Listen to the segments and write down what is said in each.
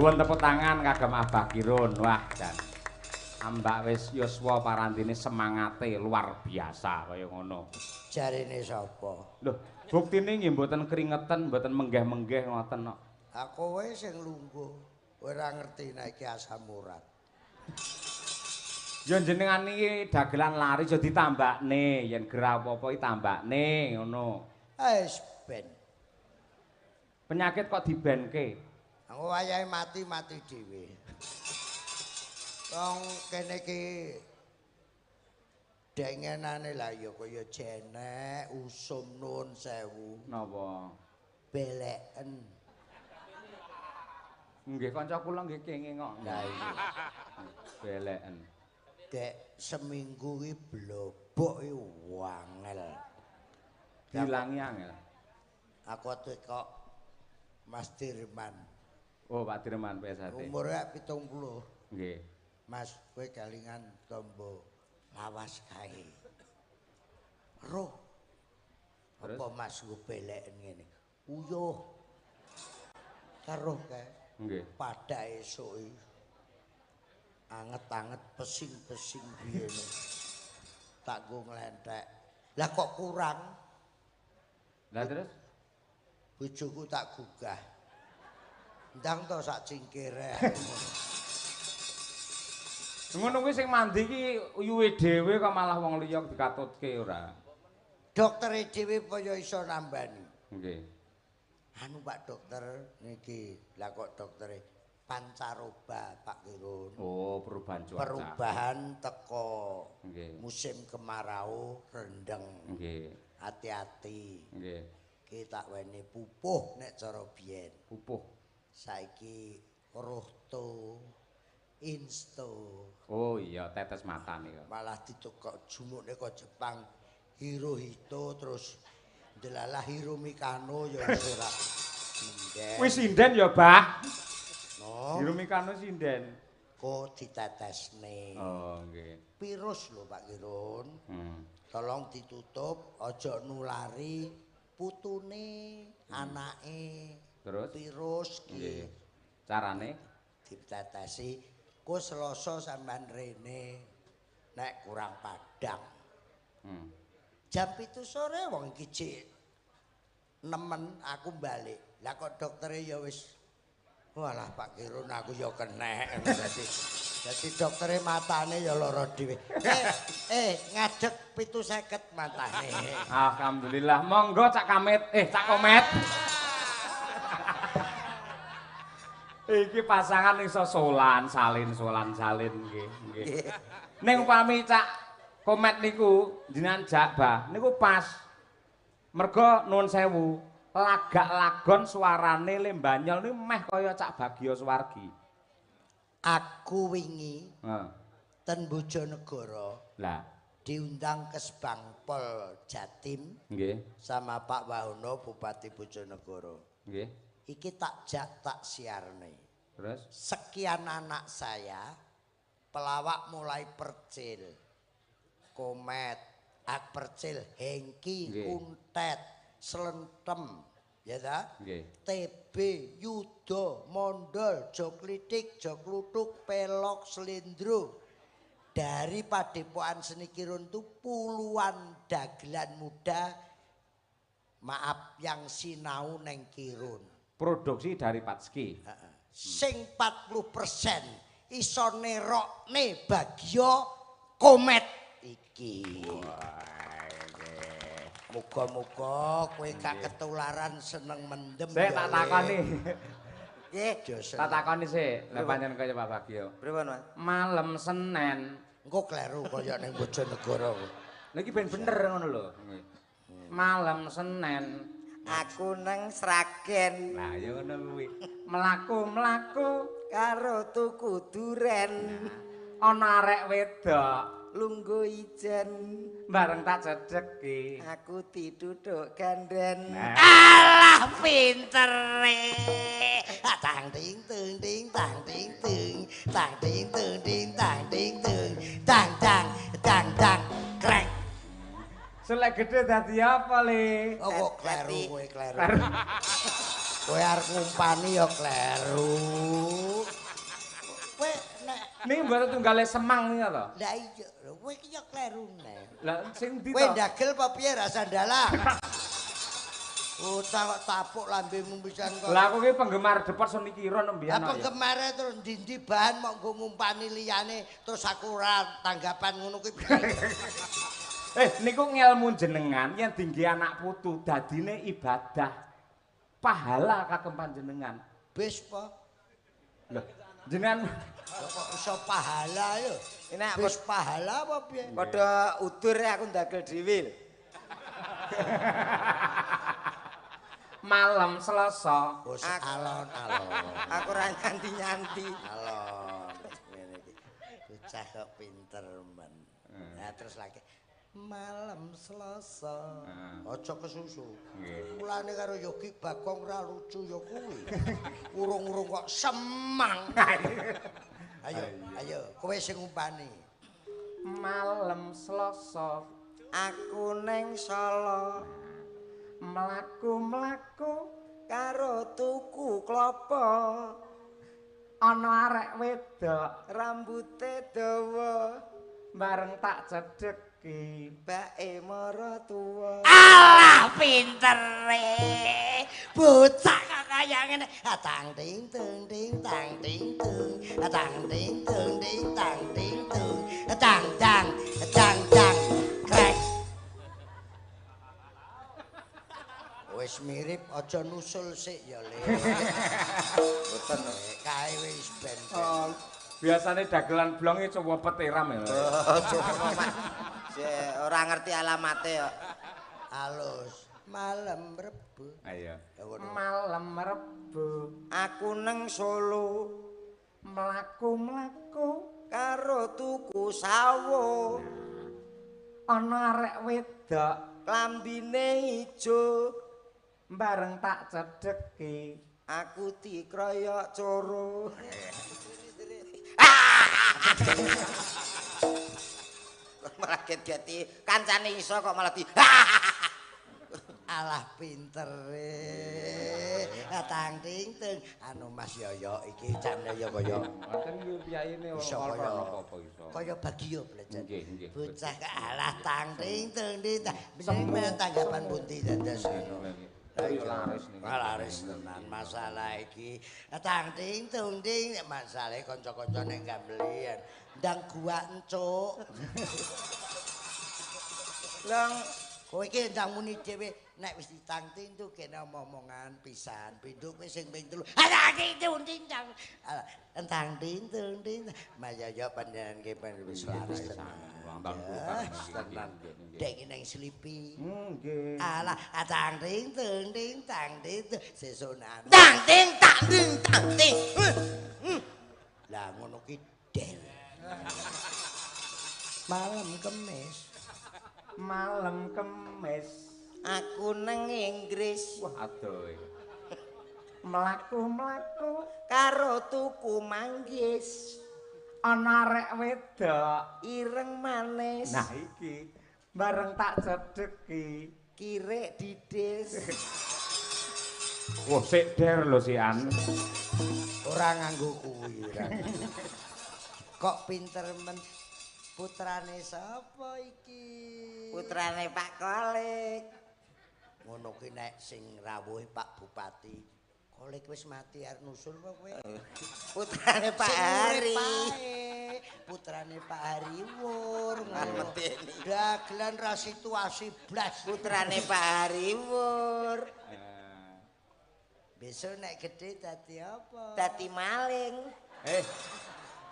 Nyuwun tepuk tangan kagem Abah Kirun. Wah, jan. Ambak wis yuswa parandene semangate luar biasa kaya ngono. Jarene sapa? Lho, buktine nggih mboten kringeten, mboten menggeh-menggeh ngoten kok. Aku wae sing lungguh, ora ngerti nek iki asam urat. Ya jenengan iki dagelan lari aja ditambakne, yen gerah apa-apa iki tambakne ngono. Wis ben. Penyakit kok dibenke? Aku wayahe mati-mati dhewe. Wong kene iki dengenane lah ya kaya jenek, usum nuwun sewu. Napa? Beleken. Nggih kanca kula nggih kenging kok. Lah iya. Beleken. Dek seminggu iki blobok iki wangel. Dilangi angel. Aku kok Mas Dirman. Oh, Pak Dirman PSHT. Umure 70. Nggih. Mas, kowe kelingan tombo lawas kae. Roh. Apa Mas nggo beleken ngene? Uyuh. Karo kae. Nggih. Pada esuk iki. Anget-anget pesing-pesing biyene. Tak nggo nglenthek. Lah kok kurang? Lah terus? Bojoku tak gugah. Ndang to sak cingkire. Ngono kuwi sing mandi iki uyuhe dhewe kok malah wong liya dikatutke ora. Doktere dhewe apa ya iso nambani? Nggih. Anu Pak Dokter niki, lah kok doktere pancaroba Pak Kirun. Oh, perubahan cuaca. Perubahan teko. Nggih. Musim kemarau rendeng. Nggih. Hati-hati. Nggih. Ki tak weni pupuh nek cara biyen. Pupuh. Saiki rohto insto. Oh iya, tetes mata nika. Malah ditukok jumukne kok Jepang Hirohito terus delalah Hiromikano ya wis ora. Wis sinden ya, Bah. No. Hiromikano sinden. Kok ditetesne. Oh, nggih. Virus lho Pak Kirun. Tolong ditutup, aja nulari putune, anake. Terus virus ki. Nggih. Carane ditetesi ku Selasa sampean rene nek kurang padang. Jam 7 sore wong iki jek nemen aku balik. Lah kok doktere ya wis walah Pak Kirun aku ya kenek. Dadi doktere matane ya lara dhewe. Ngadeg 750 matane. Alhamdulillah. Monggo Cak Kamit, Cak Komet. Iki pasangan iso solan salin nggih nggih. Ning upami Cak Komet niku jenengan jak Bah niku pas. Mergo nuwun sewu, lagak lagon suarane Lembanyol niku meh kaya Cak Bagio Suwargi. Aku wingi ten Bojonegoro. Lah diundang ke Sebangpol Jatim. Nggih. Sama Pak Wahono Bupati Bojonegoro. Nggih. Iki tak jak tak siarne. Terus sekian anak saya pelawak mulai Percil, Komet, Ak Percil, Hengki, Kuntet, Slentem, ya ta? Nggih. TB, Yudo, Mondol, Joklitik, Joklutuk, Pelok, Slendro. Dari Padepokan Seni Kirun itu puluhan dagelan muda, maaf yang sinau neng Kirun. Produksi dari Patski. Sing 40% iso nerokne Bagio Komet iki. Muga-muga kowe gak ketularan seneng mendem. Sik tak takoni. Nggih, tak takoni sik. Lah pancen kaya Pak Bagio. Pripun, Mas? Malam Senin. Engko kleru kaya ning Bojonegoro. Lha iki ben bener ngono lho. Malam Senin aku nang Sragen. Lah ya ngono kuwi. Mlaku-mlaku karo tuku duren. Ana arek wedok lungguh ijen bareng tak cedheki. Aku dituthuk ganden. Alah pintere. Tang ting tung ting tang ting tung tang ting tung ting tang ting tung tang tang tang tang krek. Selek gede dadi apa, Le? Oh, kok kleru kowe kleru. Kowe arep ngumpani ya kleru. Niki mboten tunggale Semang niku to. Lah iya, lho kowe iki ya kleru neh. Lah sing ndi to? Kowe ndagel apa piye rasa dalang? Bocah kok tapuk lambemu pisan kok. Lah aku ki penggemar Depot Sonikiron mbiyen. Lah penggemare terus ndi-ndi bahan mok nggo ngumpani liyane terus aku ora tanggapan ngono kuwi. Niku ngelmu jenengan yen dingge anak putu dadine ibadah. Pahala kagem panjenengan. Bis po. Lho, jenengan kok iso pahala lho. Nek wis pahala apa piye? Padha udur aku ndagel dhewe. Malam Selasa. Wis alon-alon. Aku ora nyanti-nyanti. Alon. Ngene iki. Bocah kok pinter men. Nah terus lagi malam Selasa. Aja kesusu. Mulane karo Yogi Bagong ra lucu ya kuwi. Urung-urung kok Semang. Ayo, ayo, kowe sing ngumpani. Malam Selasa aku neng Solo. Mlaku-mlaku karo tuku klopo. Ana arek wedok rambute dawa bareng tak cedheki bae maratuwa. Alah pintere. Bocah kok kaya ngene. Tang ting tung ting tang ting tung. Tang ting tung ting tang ting tung. Tang tang tang tang krek. Wis mirip aja nusul sik ya, Le. Mboten kae wis ben. Biasane dagelan blonge coba petiram ya. Sik ora ngerti alamate kok. Alus malam Rebo. Ayo. Malam Rebo aku neng Solo mlaku-mlaku karo tuku sawo. Ana arek wedok klambine ijo bareng tak cedheki aku dikroyok coro. Malah get-geti kancane iso kok malah di alah pintere. Tang ting tung anu Mas Yoyo iki jane ya kaya ngoten iki piyayine ora apa-apa iso. Kaya Bagio belajar. Nggih, nggih. Bocah kok alah tang ting tung ting. Jeneng tanggapan pundi dados. Ayo laris niki. Laris tenan masalah iki. Tang ting tung ting masalahe kanca-kanca ning gambelian. Ndang gua encuk. Lang kowe iki ndang muni dhewe nek wis ditang ting tung kene omong-omongan pisan. Pindho kowe sing ping 3. Tang ting tung ting tang. Tang ting tung ting. Mas Yoyo panjenengan ki wis laris tenan. Tenan. Dek ning slipi. Nggih. Alah tang ting tung ting tang ting sesuk nang. Tang ting tang ting tang ting. Lah ngono ki del. Malam Kemis. Malam Kemis aku neng Inggris. Wah adoh. Mlaku-mlaku karo tuku manggis. Ana arek wedok ireng manis. Nah iki bareng tak cedheki kirek didis. Wah sik der lho sian. Ora nganggo kuwi. Kok pinter men. Putrane sapa iki? Putrane Pak Kolik. Ngono ki nek sing rawuhe Pak Bupati. Kolik wis mati arep nusul apa kowe? Putrane Pak Hari. Putrane Pak Hari Wur. Dagelan ra situasi blas. Putrane Pak Hari Wur. Besok nek gedhe dadi apa? Dadi maling.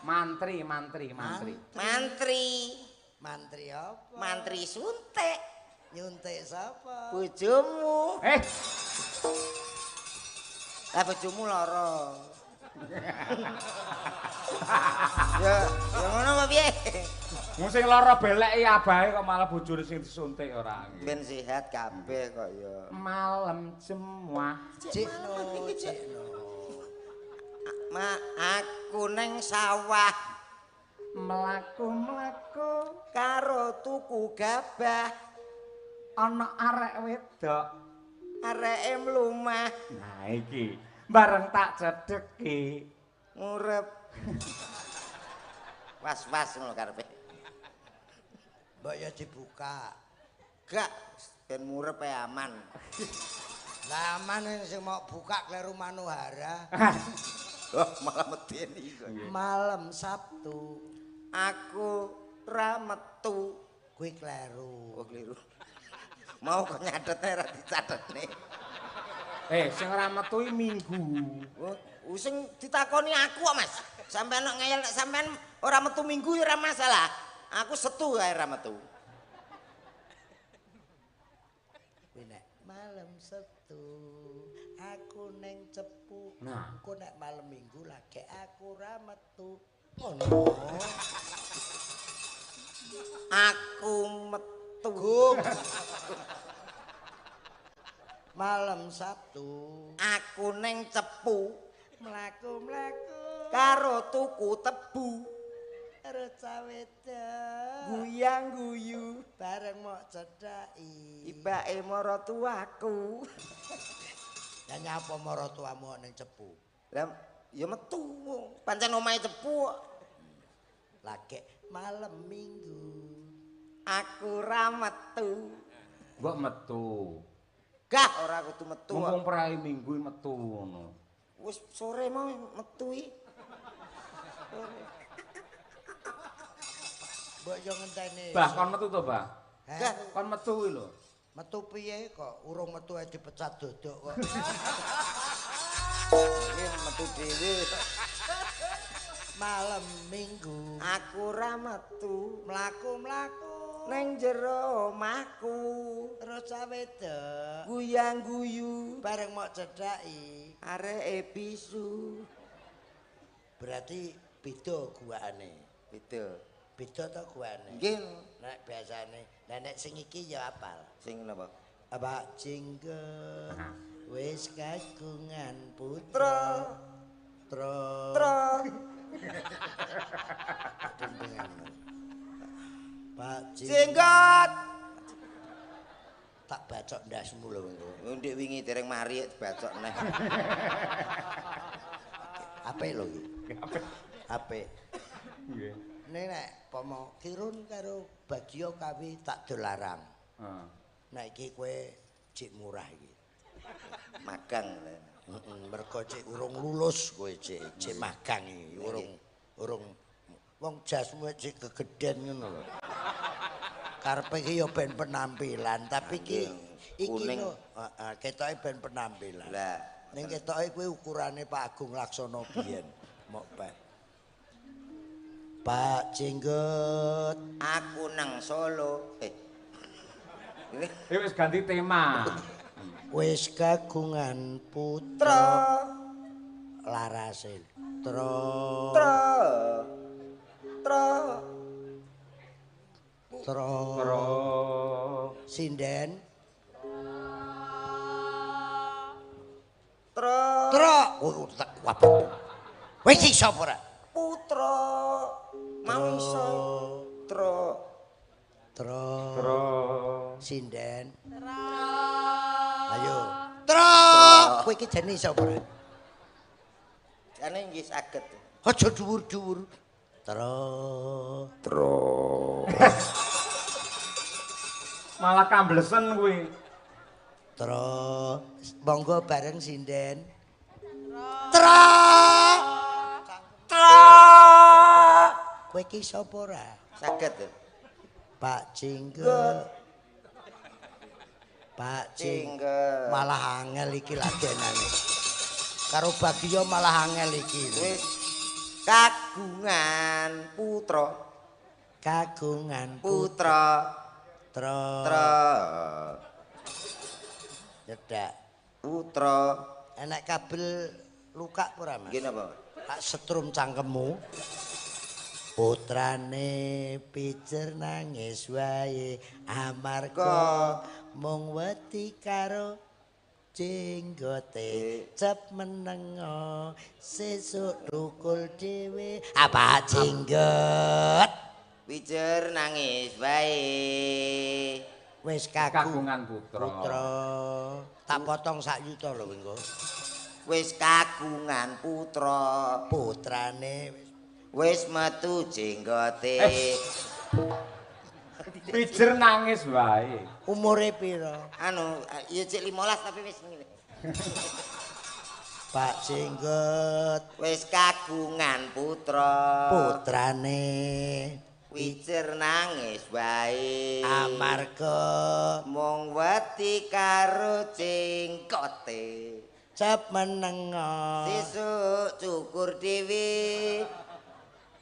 Mantri, mantri, mantri. Mantri. Mantri apa? Mantri suntik. Nyuntik sapa? Bojomu. Lah bojomu lara. Ya, ya ngono apa piye? Wong sing lara beleki abahe kok malah bojone sing disuntik ora. Ben sehat kabeh kok ya. Malam Jemuah. Cikno, cikno. Ma aku neng sawah mlaku-mlaku karo tuku gabah. Ana arek wedok areke mlumah. Nah iki bareng tak cedheki ngurep. Was-was ngono karepe. Mbok ya dibuka. Gak ben murep ae aman. Lah aman sing mau buka kleru Manohara. Oh, malah medeni kok. Malam Sabtu aku ra metu. Kuwi kleru. Oh, kleru. Mau kok nyathetne ra dicatetne. Sing ora metu iki Minggu. Oh, sing ditakoni aku kok, Mas. Sampeyan kok ngeyel nek sampeyan ora metu Minggu ya ora masalah. Aku setu ae ra metu. Kuwi nek malam Sabtu aku ning Cepu. Nah. Engko nek malam Minggu lagi aku ora metu. Ngono. Aku metu. Gung. Malam Sabtu aku ning Cepu mlaku-mlaku karo tuku tebu. Karo cawedok guyang-guyu bareng mok cedhaki ibake maratuwaku. Lah nyapa maratuwamu ning Cepu? Lah ya metu. Pancen omahe Cepu kok. Lagi malam Minggu aku ra metu. Mbok metu. Gah ora kudu metu. Mumpung prai Minggu metu ngono. Wis sore mau metu iki. Sore. Mbok yo ngenteni. Bah kon metu to, Bah? Heh? Kon metu kuwi lho. Metu piye kok urung metu ae dipecat dodok kok. Iki metu dhewe. Malam Minggu aku ra metu, mlaku-mlaku ning jero omahku terus cawedok guyang-guyu bareng mok cedhaki areke bisu. Berarti beda guakane. Beda. Beda to guakane? Nggih. Nek biasane, lah nek sing iki ya apal. Sing napa? Pak Jenggot wis kagungan putra. Tra. Tra. Pak Jenggot. Tak bacok ndasmu lho engko. Ndek wingi dereng mari dibacok neh. Apik lho iki. Apik. Apik. Nggih. Nek nek pomo Kirun karo Bagio kawi tak dolarang. Heeh. Nek iki kowe cik murah iki. Magang. Heeh, mergo cik urung lulus kowe cik, cik magang iki, urung wong jasmu cik gegeden ngono lho. Karepe iki ya ben penampilan, tapi iki iki lho, heeh, ketoke ben penampilan. Lah, ning ketoke kuwi ukurane Pak Agung Laksono biyen, mok Pak. Pak Jenggot, aku nang Solo. Wis ganti tema. Wis kagungan putra. Larase. Tra. Tra. Tra. Tra. Tra. Sinden. Tra. Tra. Wis iso ora? Putra. Mau iso. Tra. Tra. Tra. Sinden. Tra. Ayo. Tra. Kowe iki jane iso ora? Jane nggih saged. Aja dhuwur-dhuwur. Tra. Tra. Malah kamblesen kuwi. Tra. Monggo bareng sinden. Tra. Tra. Kowe iki sapa ora? Saged. Pak Jenggot. Pak Jenggot. Malah angel iki ladenane. Karo Bagio malah angel iki. Wis kagungan putra. Kagungan putra. Tra. Tra. Nyedak. Putra. Enek kabel luka ora, Mas? Nggih napa? Tak setrum cangkemmu. Putrane pijer nangis wae amarga mung wedi karo jenggote cep menengo sesuk dukul dhewe. Apa jenggot? Pijer nangis wae wis kagungan putra. Putra. Tak potong sak yuta lho engko. Wis kagungan putra. Putrane wis Wis metu jenggote. Pijer nangis wae. Umure pira? Anu, ya cek 15 tapi wis ngene. Pak Jenggot wis kagungan putra. Putrane Wijer nangis wae. Amarga mung wedi karo jenggote. Cep menengo. Sesuk cukur dhewe.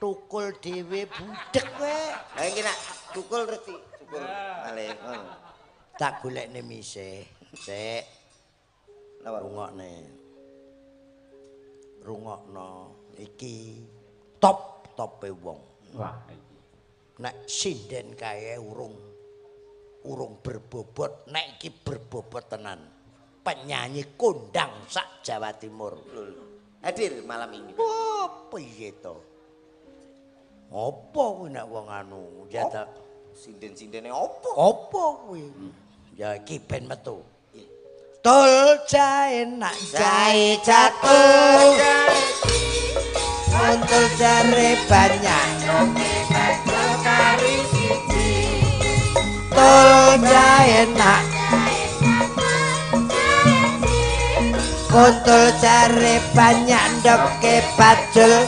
Tukul dhewe budhek kowe. Lah iki nak tukul terus dicukur malih ngono. Tak golekne mise. Sik. Napa? Rungokne. Rungokno iki top-tope wong. Wah iki. Nek sinden kae urung berbobot, nek iki berbobot tenan. Penyanyi kondang sak Jawa Timur. Hadir malam ini. Oh, piye to? Apa kuwi nek wong anu ya ta sinden-sindene apa? Apa kuwi? Ya iki ben metu. Tul jae nak jae jatuh. Kuntul jare banyak. Tul jae nak kuntul jare banyak ndoke bajul.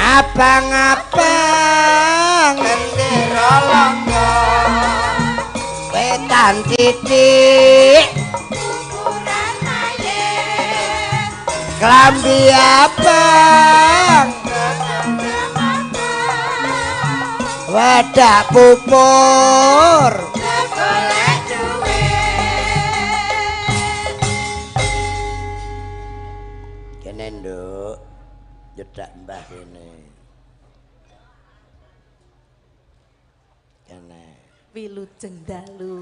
Abang-abang gendera langga wetan titik ukuran mayit klambi abang wadah pupur golek duit. Kene nduk nyedak mbah kene. Kene. Wilujeng dalu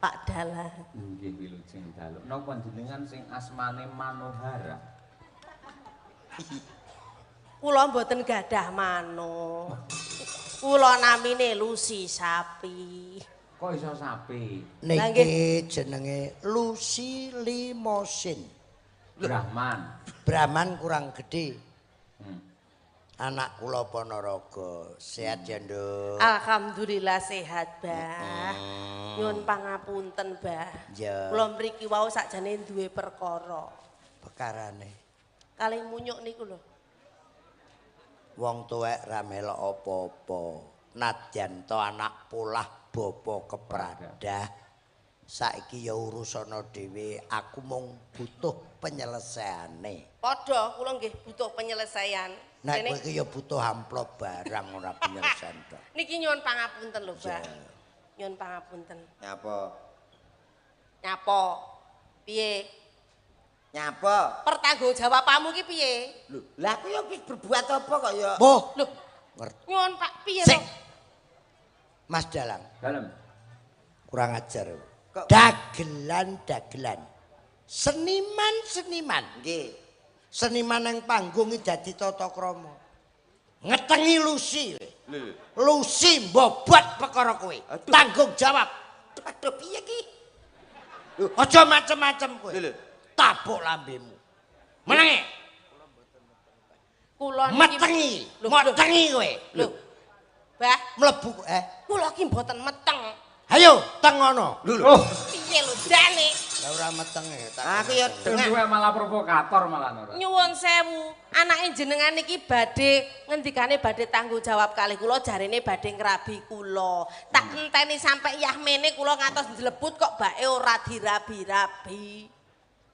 Pak Dalang. Nggih wilujeng dalu. Napa jenengan sing asmane Manohara? Kula mboten gadah manuk. Kula namine Lucy Sapi. Kok iso sapi? Niki jenenge Lucy Limosin. Brahman. Brahman kurang gede. Anak kula Ponorogo. Sehat ya, Nduk? Alhamdulillah sehat, Mbah. Nyuwun pangapunten, Mbah. Ya. Kula mriki wau sakjane duwe perkara. Perkarane. Kalih munyuk niku lho. Wong tuwek ra melok apa-apa. Nadyan to anak polah bapa kepradah. Saiki ya urusana dhewe, aku mung butuh penyelesaiane. Padha kula nggih butuh penyelesaian. Nek kowe iki ya butuh amplop barang ora penyelesaian tok. Niki nyuwun pangapunten lho, Mbak. Nyuwun pangapunten. Nyapa? Nyapa? Piye? Nyapa? Pertanggungjawabanmu ki piye? Lho, lah aku ya wis berbuat apa kok ya? Boh. Lho, nyuwun Pak piye to? Mas Dalang. Dalem. Kurang ajar. Dagelan-dagelan. Seniman-seniman. Nggih. Seniman yang panggung iki dadi tata krama. Ngetengi Lucy. Lucy mbobot perkara kowe. Tanggung jawab. Aduh piye iki? Aja macem-macem kowe. Lho. Tabuk lambemu. Menenge. Kula niki metengi. Metengi kowe. Lho. Mbah, mlebu kula ki mboten meteng. Ayo teng ngono. Lho lho. Piye lho jane? Lah ora metenge. Aku ya dengak. Duwe malah provokator malah ora. Nyuwun sewu, anake jenengan niki badhe ngendikane badhe tanggung jawab kalih kula jarene badhe ngrabi kula. Tak enteni sampe yahmene kula ngantos njlebut kok bae ora dirabi-rabi.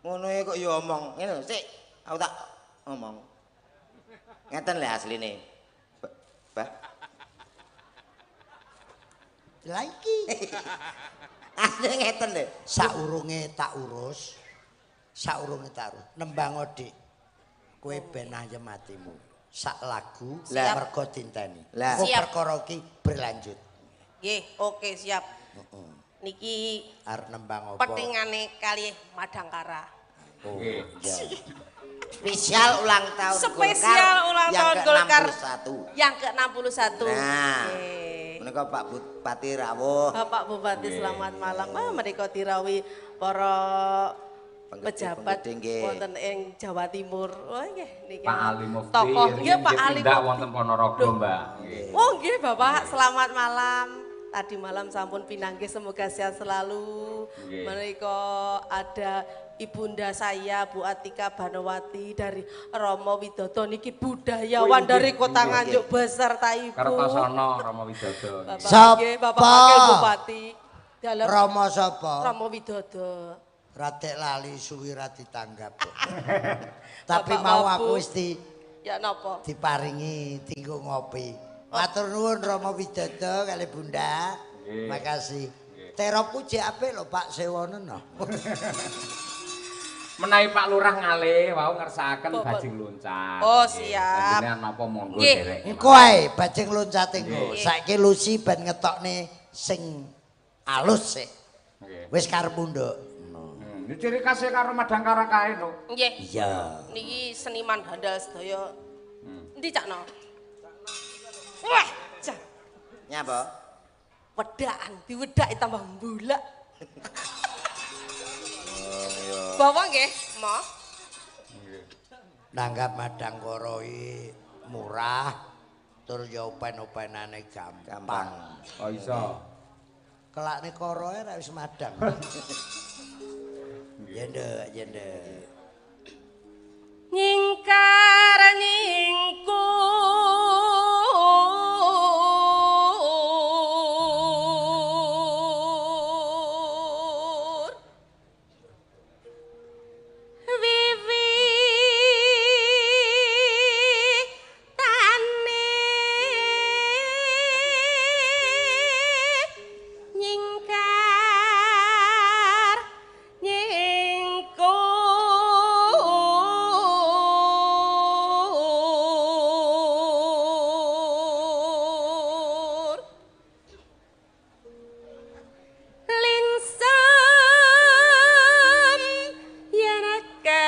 Ngono e kok ya omong. Ngene lho, sik aku tak omong. Ngeten lho asline. Mbah. Lah iki. Asline ngeten lho. Saurunge tak urus. Saurunge tak urus. Nembang Dik. Kowe ben ayem atimu. Sak lagu mergo dinteni. Engko perkara iki berlanjut. Nggih, oke siap. Heeh. Niki arep nembang apa? Petingane kalih Madangkara. Oh, iya. Spesial ulang tahun Spesial Golkar ulang tahun Golkar yang ke-61. Yang ke-61. Nah. Menika Pak Bupati rawuh. Bapak Bupati selamat malam. Ah menika dirawuhi para Pejabat wonten ing Jawa Timur. Oh nggih niki. Pak Ali Mufti. Tokoh nggih Pak Ali tindak wonten Ponorogo, Mbak. Oh nggih Bapak, selamat malam. Tadi malam sampun pinanggih, semoga sehat selalu. Menika ada ibunda saya Bu Atika Banowati dari Romo Widodo niki budayawan dari Kota Nganjuk beserta Ibu. Kertosono Romo Widodo. Bapak, Bapak Wakil Bupati. Dalam Romo sapa? Romo Widodo. Ratek lali suwi ra ditanggap. Tapi mau aku wis di ya napa? Diparingi tinggo ngopi. Matur nuwun Romo Widodo kali Bunda. Makasih. Teropku jek apik lho Pak Sewono no. Menawi Pak Lurah ngalih wau ngersakaken bajing loncat. Oh siap. Jenengan napa monggo derek. Engko ae bajing loncate engko. Saiki Lucy ben ngetokne sing alus sik. Wis karepmu nduk. Ini ciri khasnya karo Madangkara kae no. Nggih. Iya. Niki seniman handal sedaya. Endi Cakno? Wah, jan. Nyapa? Wedakan, diwedaki tambah mbulak. Oh iya. Bawa nggih, Ma. Nggih. Nanggap Madangkara iki murah, tur ya open-openane gampang. Oh iso. Kelakne koroe ra wis madang. Ya nduk, ya nduk. Nyingkar nyingkur wiwi tane nyingkar nyingkur linsam yanake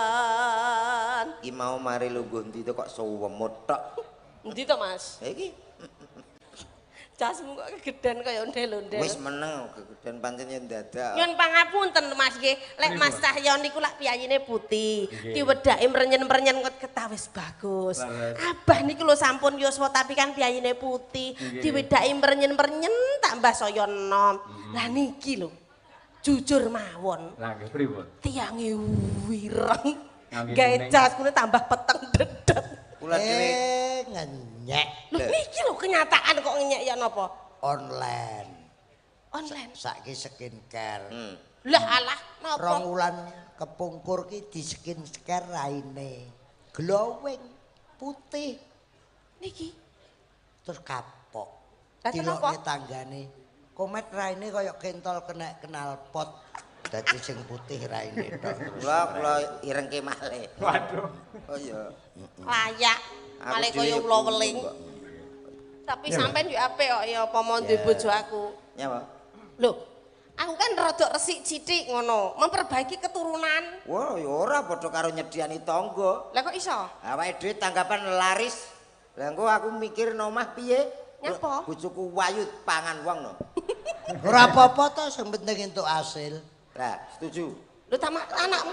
mutan. Iki mau mari lungguh ndi to kok suwemut tok. Endi to, Mas? Lah iki Jasmu kok kegeden kaya ondel-ondel. wis meneng kegeden pancen yen dadak. Nyun pangapunten Mas nggih, lek Mas Cahyo niku lak piyayine putih, diwedaki mrenyen-mrenyen kok ketawis bagus. Abah niku lho sampun yuswa tapi kan piyayine putih, diwedaki mrenyen-mrenyen tambah saya enom. Lah niki lho. Jujur mawon, Lah nggih pripun? tiange wireng. Ngangge Gawe kuning. jas kuwi tambah peteng dedet. Kula dhewe Ngenyek Lho niki lho kenyataan kok ngenyek ya napa? online. Online. Saiki skincare. Lah alah napa? Rong wulan kepungkur ki di skincare raine. Glowing putih Niki. terus kapok. Lah, kenapa? Dilokne tanggane. Komet raine kaya kentol kena knalpot. Dadi sing putih raine tok terus. kula irengke malih. Waduh. Oh iya. Layak. Aku Malah dhewe kaya ya ula weling. kok. Tapi sampean yo apik kok ya apa mau duwe bojo aku. Nyapa? Lho, aku kan rada resik sithik ngono, memperbaiki keturunan. Wah, ya ora padha karo nyediani tangga. Lah kok iso? Awake dhewe tanggapan laris. Lah engko aku mikir nomah piye? Nyapa? Bojoku wayu pangan wong no. Ora apa-apa to sing penting entuk hasil. Lah, setuju. Lho ta anakmu.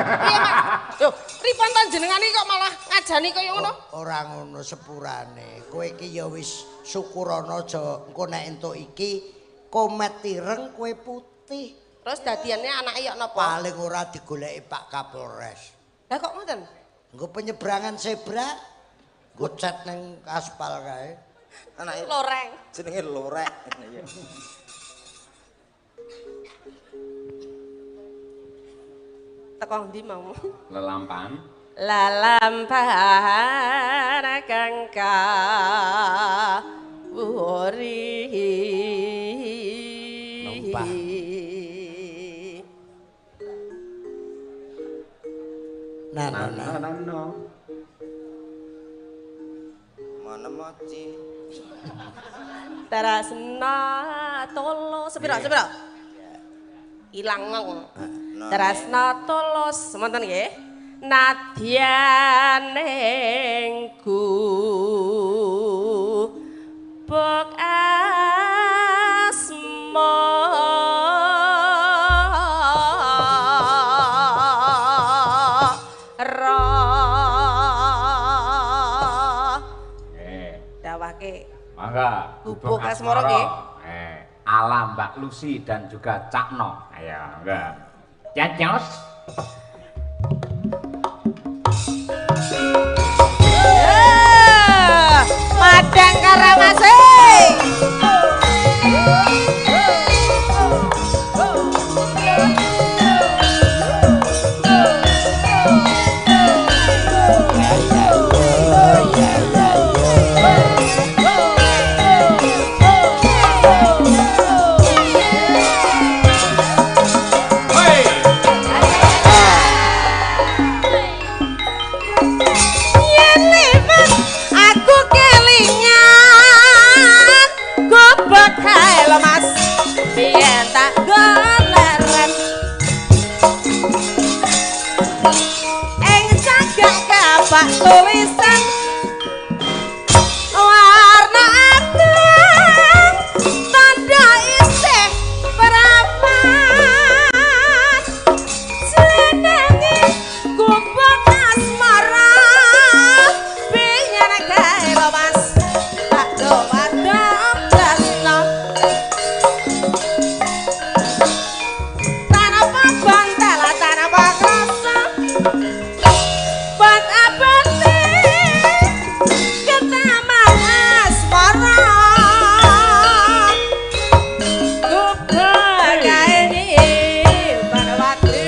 Piye, Mas? Lho, pripun to jenengan iki kok malah ngajani kaya ngono? Ora ngono sepurane. Kowe iki ya wis syukurana aja engko nek entuk iki komet ireng kowe putih. Terus dadiane anake ya napa? Paling ora digoleki Pak Kapolres. Lah kok ngoten? Engko penyeberangan zebra nggo cat ning aspal kae. Anake Loreng. jenenge lorek. Iya. Teko ndi mau? Lelampan. Lalampahan kang kawuri. Numpah. Nah, nah, nah. Nah, nah. Mana moci? Tarasna tolo sepiro sepiro? Ilang ngeng. Tarasna tolos semonten nggih. Nadyan ing gubuk asmara. Dawake. Mangga, Gubuk Asmara nggih. Ala Mbak Lucy dan juga Cak No. Ayo, mangga. Cacos. Madang Karamase. Tulisan warna abang tanda isih perawan jenenge gubuk asmara biyen kae lho Mas tak dowadom tresno tanpa bantal tanpa krasa bat abate ketaman asmara gubuk kae nyimpen wati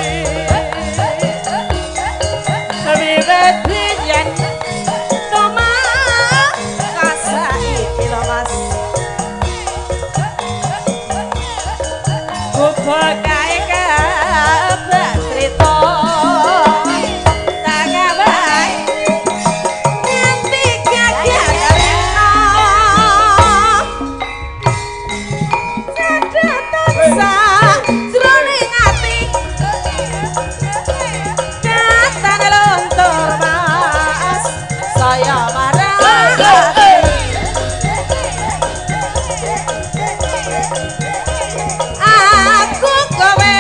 wiwit biyen tumah kasaiki lho Mas gubuk kae kabeh crita aku kowe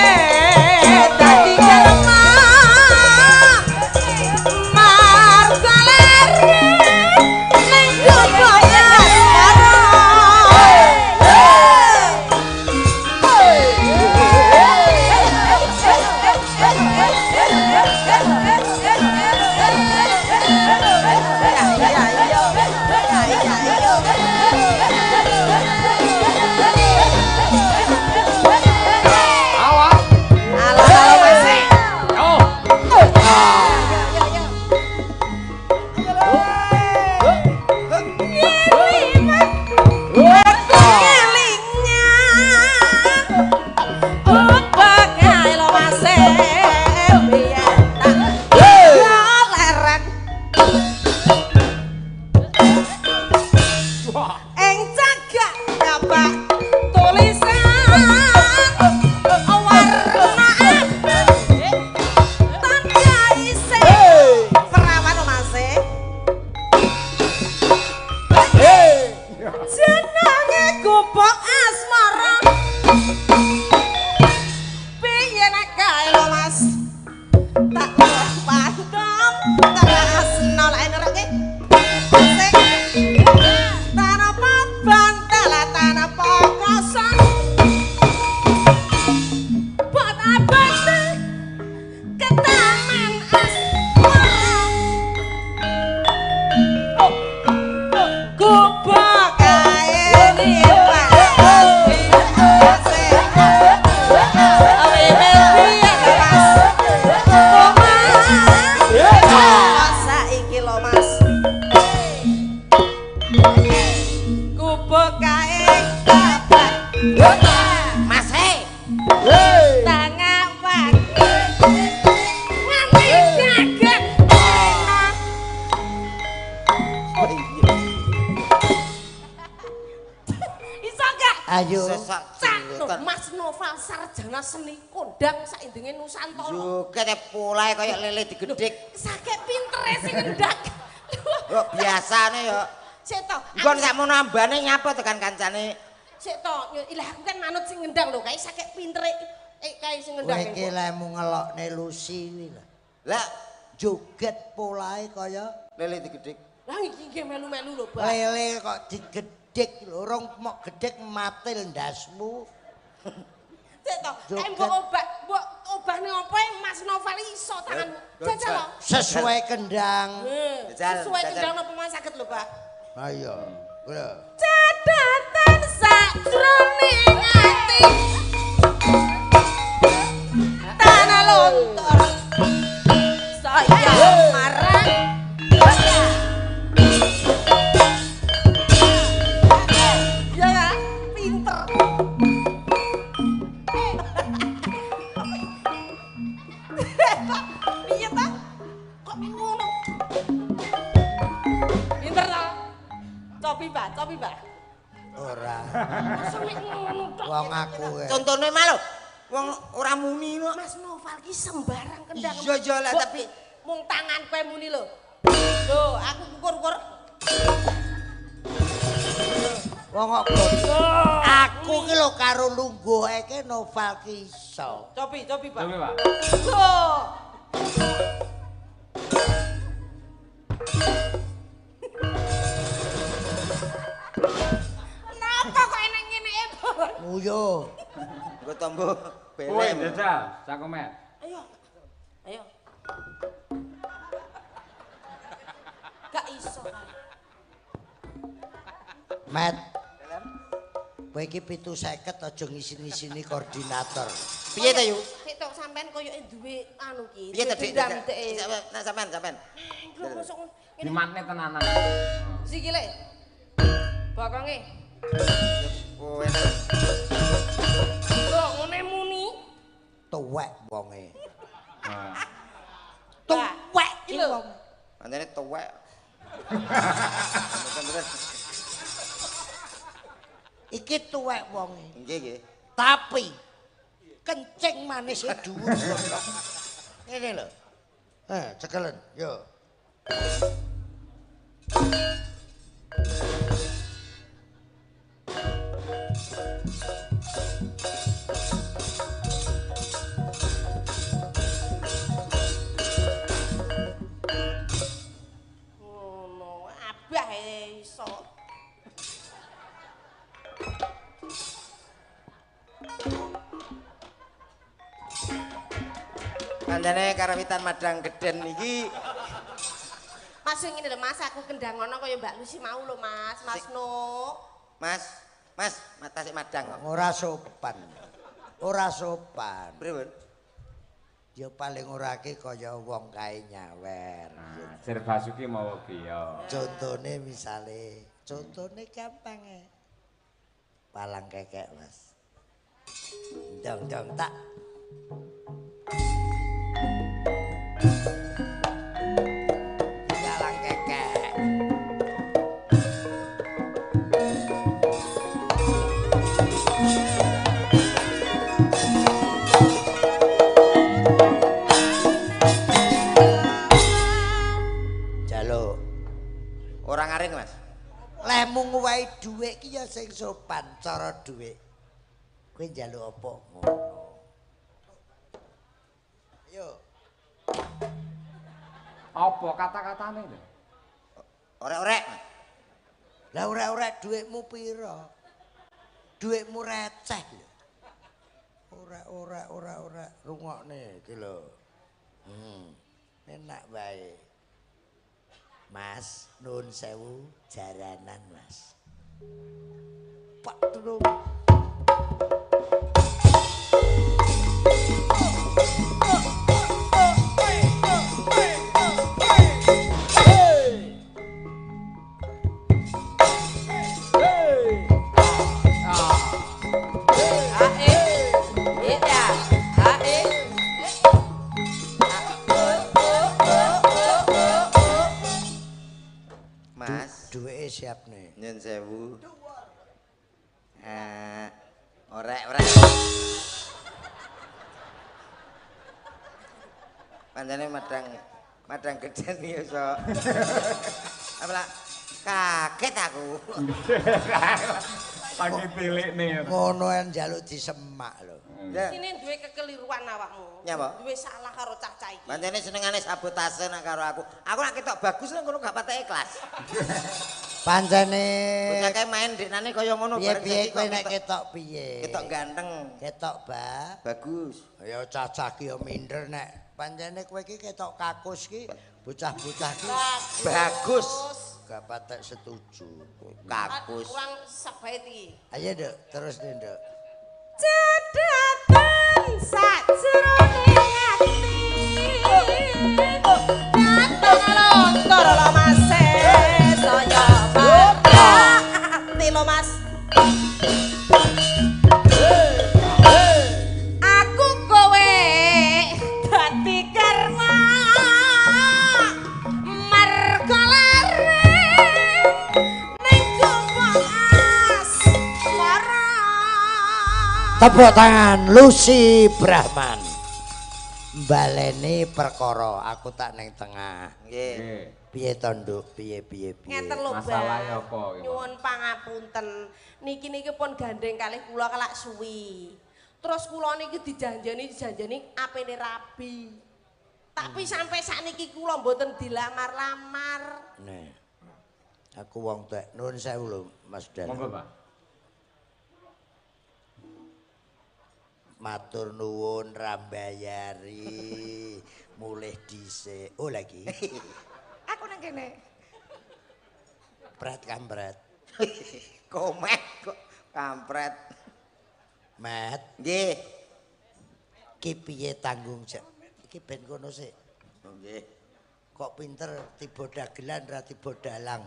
Sarjana seni kondang saindenge Nusantara. Joget polahe kaya lele digedhik. Sakek pintere sing ngendang. Kok biasane ya. Sik to. Nggon sakmono ambane nyapa tekan kancane. Sik to, ilah aku kan manut sing ngendang lho, kae sakek pintere kae sing ngendang. Kowe iki lemu ngelokne Lucy kuwi lho. Lah joget polahe kaya lele digedhik. Lah iki nggih melu-melu lho, Pak. Lele kok digedhik lho, rong mok gedhik matil ndasmu. Sik to, kae mbok obah, mbok obahne opo Mas Noval iso tanganmu. Jajal lho. Sesuai kendang. Sesuai kendang napa Mas saged lho, Pak? Ha iya. Lho. Catatan sakjroning ati. Tanah lontor. Saya marang. Ya kan? Pinter. Piye ta? Kok ngono? Pinter ta? Cobi, Pak, cobi, Pak. Ora. Masa mek ngono tok. Wong aku. Contone malu. Wong ora muni kok. Mas Noval ki sembarang kendang. Iya iya lah tapi mung tangan kowe muni lho. Lho, aku kukur-kukur. Wong kok aku ki lho karo lungguh iki Noval ki iso. Cobi, cobi, Pak. Cobi, Pak. Lho. Napa kok enek ngene e, Pak? Nguyo. Nggo tombo Kowe belem. jajal, sakomet. Ayo. Ayo. Gak iso. Met. Kowe iki 750 aja ngisin-ngisini koordinator. Piye ta, Yu? Sik tok sampean koyoke duwe anu ki. Piye ta, Dik? Dendam dek. Nah, sampean, sampean. Lho mosok ngene. Dimatne tenanan. Sikile. Bokonge. Kowe Lho ngene muni. Tuwek wonge. Nah. Tuwek iki lho. Pancene tuwek. Mboten-mboten. Iki tuwek wonge. Nggih, nggih. Tapi kencing manis e dhuwur. Ngene lho. Cekelen, yo. Ngono, abah iso. Kancane karawitan Madang Geden iki Mas ngene lho Mas, aku kendang ngono kaya Mbak Lucy mau lho Mas, Mas No. Mas, Mas, tasik madang kok. Ora sopan. Ora sopan. Pripun? Ya paling ora ki kaya wong kae nyawer. Nah, Sir Basuki mawa biya. Contone misale, contone gampang e. Palang kekek, Mas. Dong-dong tak. Palang kekek. Jaluk. Ora ngaring, Mas. Lehmu nguwehi dhuwit ki ya sing sopan cara dhuwit. Kowe njaluk apa ngono. Ayo. Apa kata-katane lho? Orek-orek. Lah orek-orek dhuwitmu pira? Dhuwitmu receh lho. Orek-orek ora-orek rungokne iki lho. Enak wae. Mas, nuwun sewu jaranan, Mas. Pak Truk. Mas, Duweke siap nih. nyun sewu. Orek-orek. Pancene madang gedhen iki iso. Apa kaget aku. Lagi tilikne. Ngono en njaluk disemak lho. Sini duwe kekeliruan awakmu. Nyapa? Duwe salah karo cah-cah iki. Pancene senengane sabotase nek karo aku. Aku nek ketok bagus nang kono gak patek ikhlas. Pancene bocah kae main ndeknane kaya ngono bareng piye kowe nek ketok piye? Ketok ganteng. Ketok ba bagus. Ya cah-cah ki ya minder nek pancene kowe iki ketok kakus ki bocah-bocah ki bagus. Gak patek setuju. Kakus. Kurang sak bait iki. Ayo Nduk, terus nih Nduk. Cedhaten sajroning ati. Dateng lontor lho Mas saya ati lho Mas. Aku kowe dadi karma marga lare ning gombong asmara. Tepuk tangan Lucy Brahman. Baleni perkara aku tak ning tengah. Nggih. Piye to Nduk? Piye piye piye? Ngeten lho, Masalahe apa iki? Nyuwun pangapunten. Niki niki pun gandeng kalih kula kelak suwi. Terus kula niki dijanjeni apene rabi. Tapi sampai sakniki kula mboten dilamar-lamar. Nih. Aku wong tek nuwun sewu lho Mas Dan. Monggo, Pak. Matur nuwun rambayari mulih dhisik. Oh lagi. Aku nang kene. Pret kampret. Komek kok kampret. Met. Nggih. Ki piye tanggung jawab? Iki ben kono sik. Nggih. Kok pinter tiba dagelan ra tiba dalang.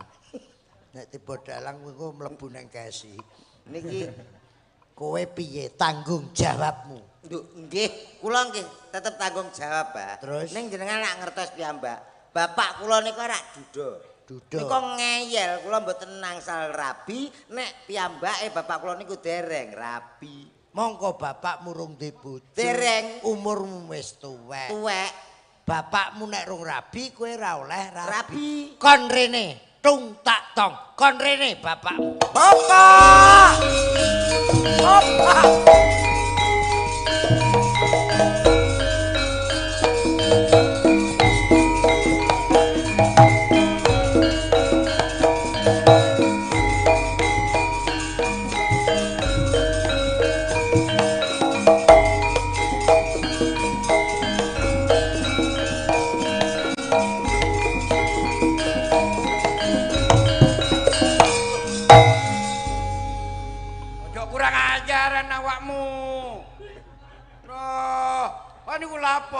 Nek tiba dalang kuwi mlebu nang kesi. Niki kowe piye tanggung jawabmu? Nduk, nggih, kula nggih tetep tanggung jawab, Pak. Terus? Ning jenengan lak ngertos piyambak. Bapak kula niku rak duda. Duda. Niku ngeyel, kula mboten angsal rabi nek piyambake bapak kula niku dereng rabi. Mongko bapakmu rung duwe bojo. Dereng. Umurmu wis tuwek. Tuwek. Bapakmu nek rung rabi kowe ora oleh rabi. Kon rene, tung tak tong. Kon rene bapakmu. Bapak. Bapak.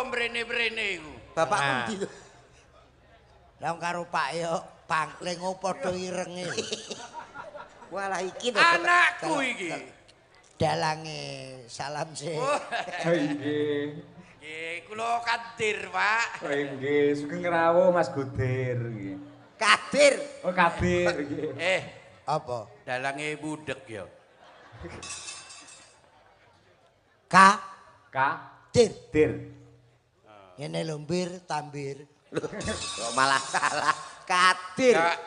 Mrene-mrene iku. Bapakku ndi lho? Lah karo Pak yo pangling padha irenge. Walah iki lho. Anakku iki. Dalange salam sih. Oh nggih. Nggih, kula Kadir, Pak. Oh nggih, sugeng rawuh Mas Gudir nggih. Kadir. Oh Kadir nggih. Eh, apa? Dalange budhek ya. K K Dir. Dir. Ngene lho mbir tambir. Kok malah salah. Kadir. Ya,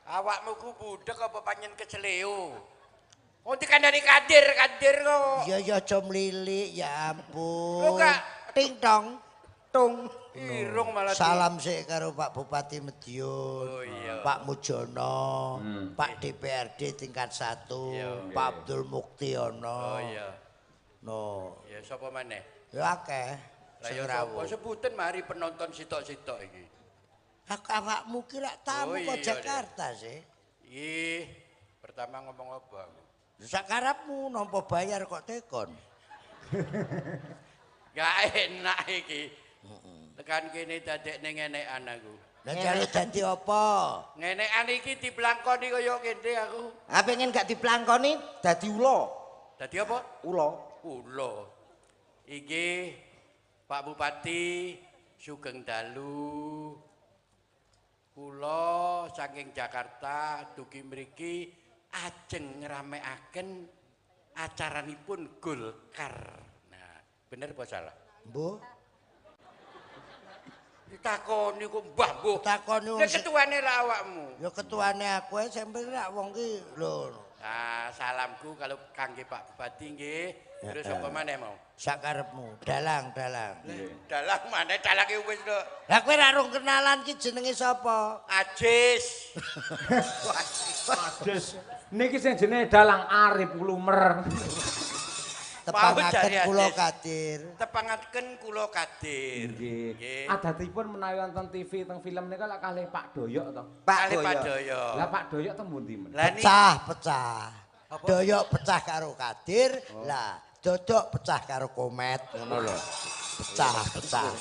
awakmu ku budhek apa panjen keceleo? Wong dikandani Kadir, Kadir kok. Ya ya aja mlilik ya ampun. Lho gak ting tong tung. Irung malah. Salam sik karo Pak Bupati Madiun, oh, iya. Pak Mujono, Pak DPRD tingkat 1, iya, Pak Abdul Muktiono. Oh iya. No. Ya sapa maneh? Ya akeh. Lah ya sapa sebutan mari penonton sitok-sitok iki. Aku awakmu ki lak tamu Oh, kok iya, Jakarta sih. Ih, pertama ngomong apa aku? Sakarepmu nampa bayar kok tekon. Gak enak iki. Tekan kene dadekne ngenekan aku. Lah jare dadi apa? Ngenekan iki diblangkoni kaya kene aku. Ah pengen gak diblangkoni dadi ula. Dadi apa? Ula. Ula. Iki Pak Bupati sugeng dalu. Kula saking Jakarta dugi mriki ajeng ngramekaken acaranipun Golkar. Nah, bener apa salah? Mbuh. Ditakoni kok mbah mbuh. Takoni wong Nek ketuane lah awakmu. Ya ketuane aku ae sing penting rak wong ki lho. Nah, salamku kalau kangge Pak Bupati nggih. Terus apa maneh mau? Sakarepmu, dalang-dalang. Dalang maneh dalange wis lho. Lah kowe ra rung kenalan ki jenenge sapa? Ajis. Ajis. Niki sing jenenge dalang Arif Lumer. Tepangaken kula Kadir. Tepangaken kula Kadir. Nggih. Adatipun menawi wonten TV teng film nika lak kalih Pak Doyok to. Pak Doyok. Lah Pak Doyok teng pundi men? Pecah, pecah. Doyok pecah karo Kadir, lah Dodok pecah karo Komet ngono lho. Pecah, pecah.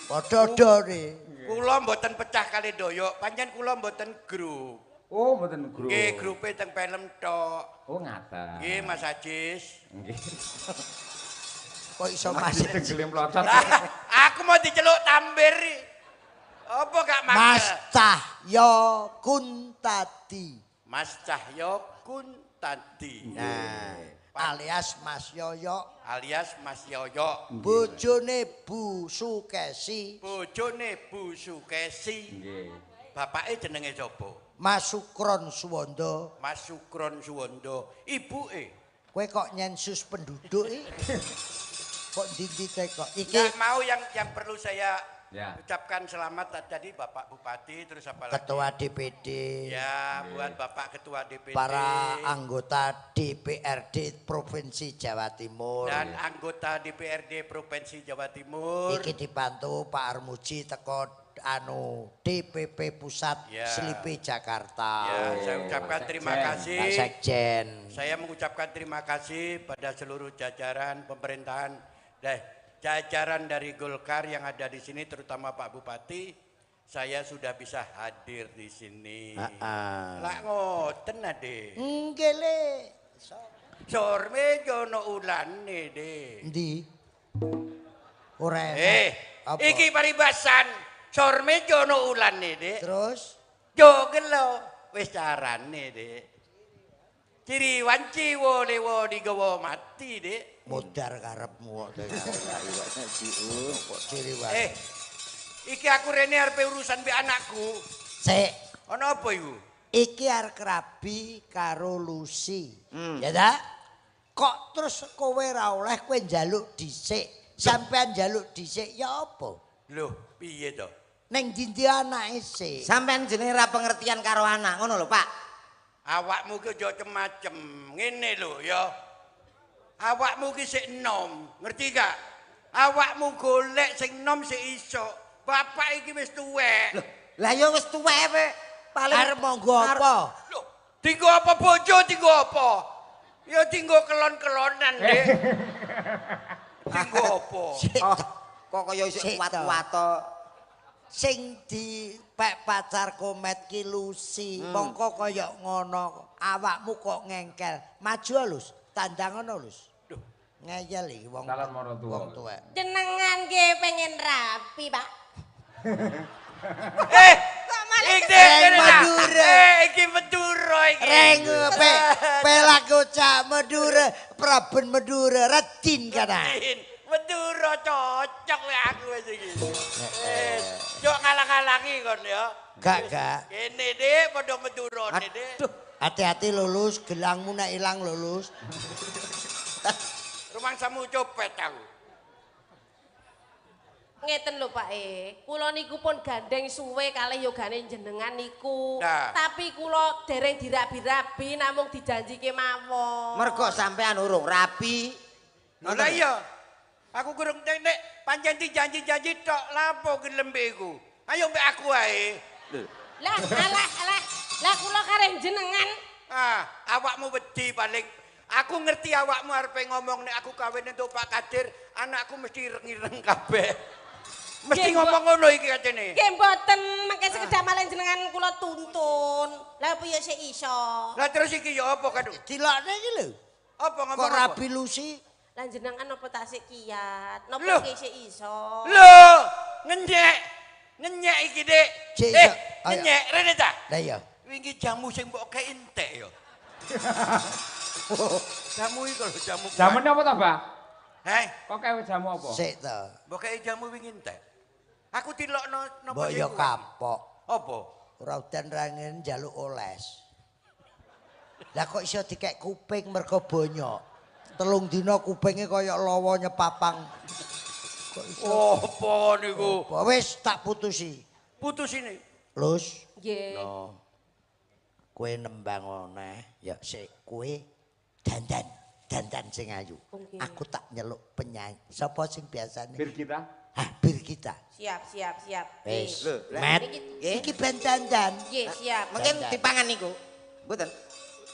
Padha-done. Kula mboten pecah kali Doyok, pancen kula mboten grup. Oh, mboten grup. Nggih, grupe teng film tok. Oh, ngaten. Nggih, Mas Ajis. Nggih. Kok iso Mas tenggelam locot. Aku mau diceluk Tambir. Apa gak mangkel? Mas Cahyo Kuntadi. Mas Cahyo Kuntadi. Nah, alias Mas Yoyo. Alias Mas Yoyo. Bojone Bu Sukesi. Bojone Bu Sukesi. Nggih. Bapake jenenge sapa? Mas Sukron Suwondo. Mas Sukron Suwondo. Ibuke. Kowe kok nyensus penduduk iki? Kok ndi-ndi kok? Iki nah, mau yang perlu saya ucapkan selamat tadi Bapak Bupati, terus apa lagi? Ketua DPD. Ya, buat Bapak Ketua DPD. Para anggota DPRD Provinsi Jawa Timur. Dan anggota DPRD Provinsi Jawa Timur. Iki dibantu Pak Armuji teko anu DPP Pusat Slipi Jakarta. Ya, saya ucapkan terima kasih. Pak Sekjen. Saya mengucapkan terima kasih pada seluruh jajaran pemerintahan, jajaran dari Golkar yang ada di sini, terutama Pak Bupati. Saya sudah bisa hadir di sini. Lah ngoten ade. Nggih le. Sorme jono ulane de. Endi? Ora. Iki paribasan. Sorme jono ulane, Dik. Terus jo gelo wis carane, Dik. Ciri wanci wo lewo digawa mati, Dik. Modar karepmu kok. Ciri wanci. Iki aku rene arep urusan mbek anakku. Sik. Ana apa iku? Iki arep rabi karo Lucy. Ya ta? Kok terus kowe ra oleh kowe njaluk dhisik. Sampean njaluk dhisik ya apa? Loh, piye to? Neng dindi anake sik. Sampean jenenge ra pengertian karo anak ngono lho, Pak. Awakmu ki aja macem-macem. Ngene lho ya. Awakmu ki sik enom, ngerti gak? Awakmu golek sing enom sik iso. Bapak iki wis tuwek. Lho, lah ya wis tuwek kowe. Paling arep monggo apa? Lho, dinggo apa bojo, dinggo apa? Ya dinggo kelon-kelonan, Dik. Dinggo apa? Kok kaya isih kuat-kuat to. Sing dipek pacar Komet ki Lucy, mongko kaya ngono, awakmu kok ngengkel. Maju Lus, tandang ngono Lus. Duh, ngeyel iki wong. Calon maratuwa. Wong tuwek. Jenengan nggih pengen rapi, Pak. Kok malah Reng Madura. Iki Madura iki. Reng pelak gocak Madura, Praben Madura, Radin kana. Madura cocok lek aku wis iki. Yo ngalang-alangi kon ya. Gak, gak. Kene Dik, padha Madurane Dik. Hati-hati lulus, gelangmu nek ilang lulus. Rumangsamu copet aku. Ngeten lho Pak E, kula niku pun gandeng suwe kalih yogane jenengan niku. Nah. Tapi kula dereng dirabi-rabi namung dijanjike mawon. Mergo sampean urung rabi. Lha iya. Aku kurang nek pancen dijanji-janji tok lapo gelem iku. Ayo mbek aku ae. Lah alah alah. Lah kula kareh jenengan. Ah, awakmu wedi paling. Aku ngerti awakmu arepe ngomong nek aku kawin entuk Pak Kadir, anakku mesti ireng-ireng kabeh. Mesti ngomong ngono iki kacene. Nggih mboten, mangke sekedhap malih jenengan kula tuntun. Lah piye sik iso? Lah terus iki ya apa kadung? Dilokne iki lho. Apa ngomong kok apa? Rabi Lucy? Lah jenengan napa tasik kiat? Napa ki sik iso? Lho, ngenyek. Ngenyek iki, Dik. Ngenyek rene ta? Lah iya. Wingi jamu sing mbok kei entek ya. Jamu iki lho jamu. Jamune apa ta, Mbah? Heh, kok kewe jamu apa? Sik ta. Mbok kei jamu wingi entek. Aku dilokno napa Mbok ya kapok. Apa? Ora udan ra ngene njaluk oles. Lah kok iso dikek kuping mergo bonyok. 3 dina kupinge kaya lawa nyepapang. Kok iso? Apa niku? Wis tak putusi. Putusine. Lus. Nggih. No. Kowe nembang oneh, ya sik kowe dandan, dandan sing ayu. Aku tak nyeluk penyanyi. Sapa sing biasane? Birgita. Hah, Birgita. Siap, siap, siap. Wis. Lho, Met. Iki ben dandan. Nggih, siap. Mungkin dipangan niku. Mboten.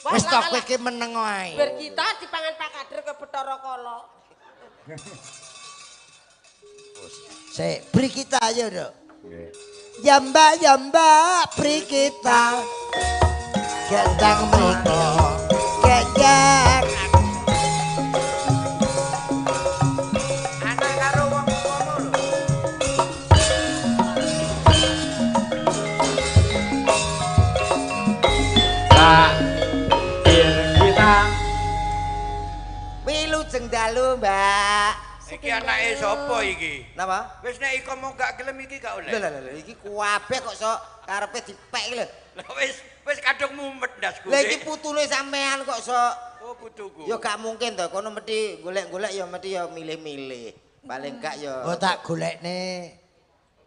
Wis to kowe iki meneng wae. Birgita dipangan Pak Kader ke Bathara Kala. Sik, Birgita ayo, Nduk. Nggih. Ya Mbak, ya Mbak, Birgita. Gendang mriko, genjang. Anak karo wong ngono lho. Pak Birgita. Wilujeng dalu, Mbak. Iki anake sapa iki? Napa? Wis nek iko mau gak gelem iki gak oleh. Lho lho lho iki kuabeh kok sok karepe dipek iki lho. Lah wis kadung mumet ndasku. Lah iki putune sampean kok sok. Oh putuku. Ya gak mungkin to kono mesti golek-golek ya mesti ya milih-milih. Paling gak ya. Oh tak golekne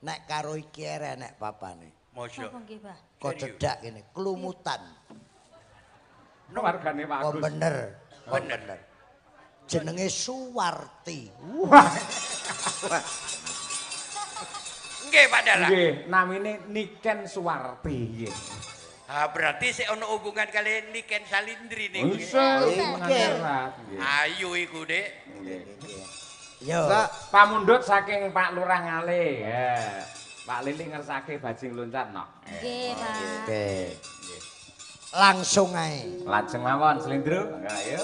nek karo iki enek papane. Mosok. Napa nggih, Pak? Kok cedak kene klumutan. Wargane Pak Oh Agus. bener. Oh bener. Jenenge Suwarti. Wah. Nggih Pak Dalang. Nggih, namine Niken Suwarti nggih. Ah berarti sik ono hubungan kali Niken Salindri niku. Nggih. Ayu iku, Dik. Nggih. Yo. Pamundhut saking Pak Lurah Ngale. Ya. Pak Lili ngersake bajing loncat no. Nggih, Pak. Oke. Langsung ae. Lajeng mawon Slendro. Ayo.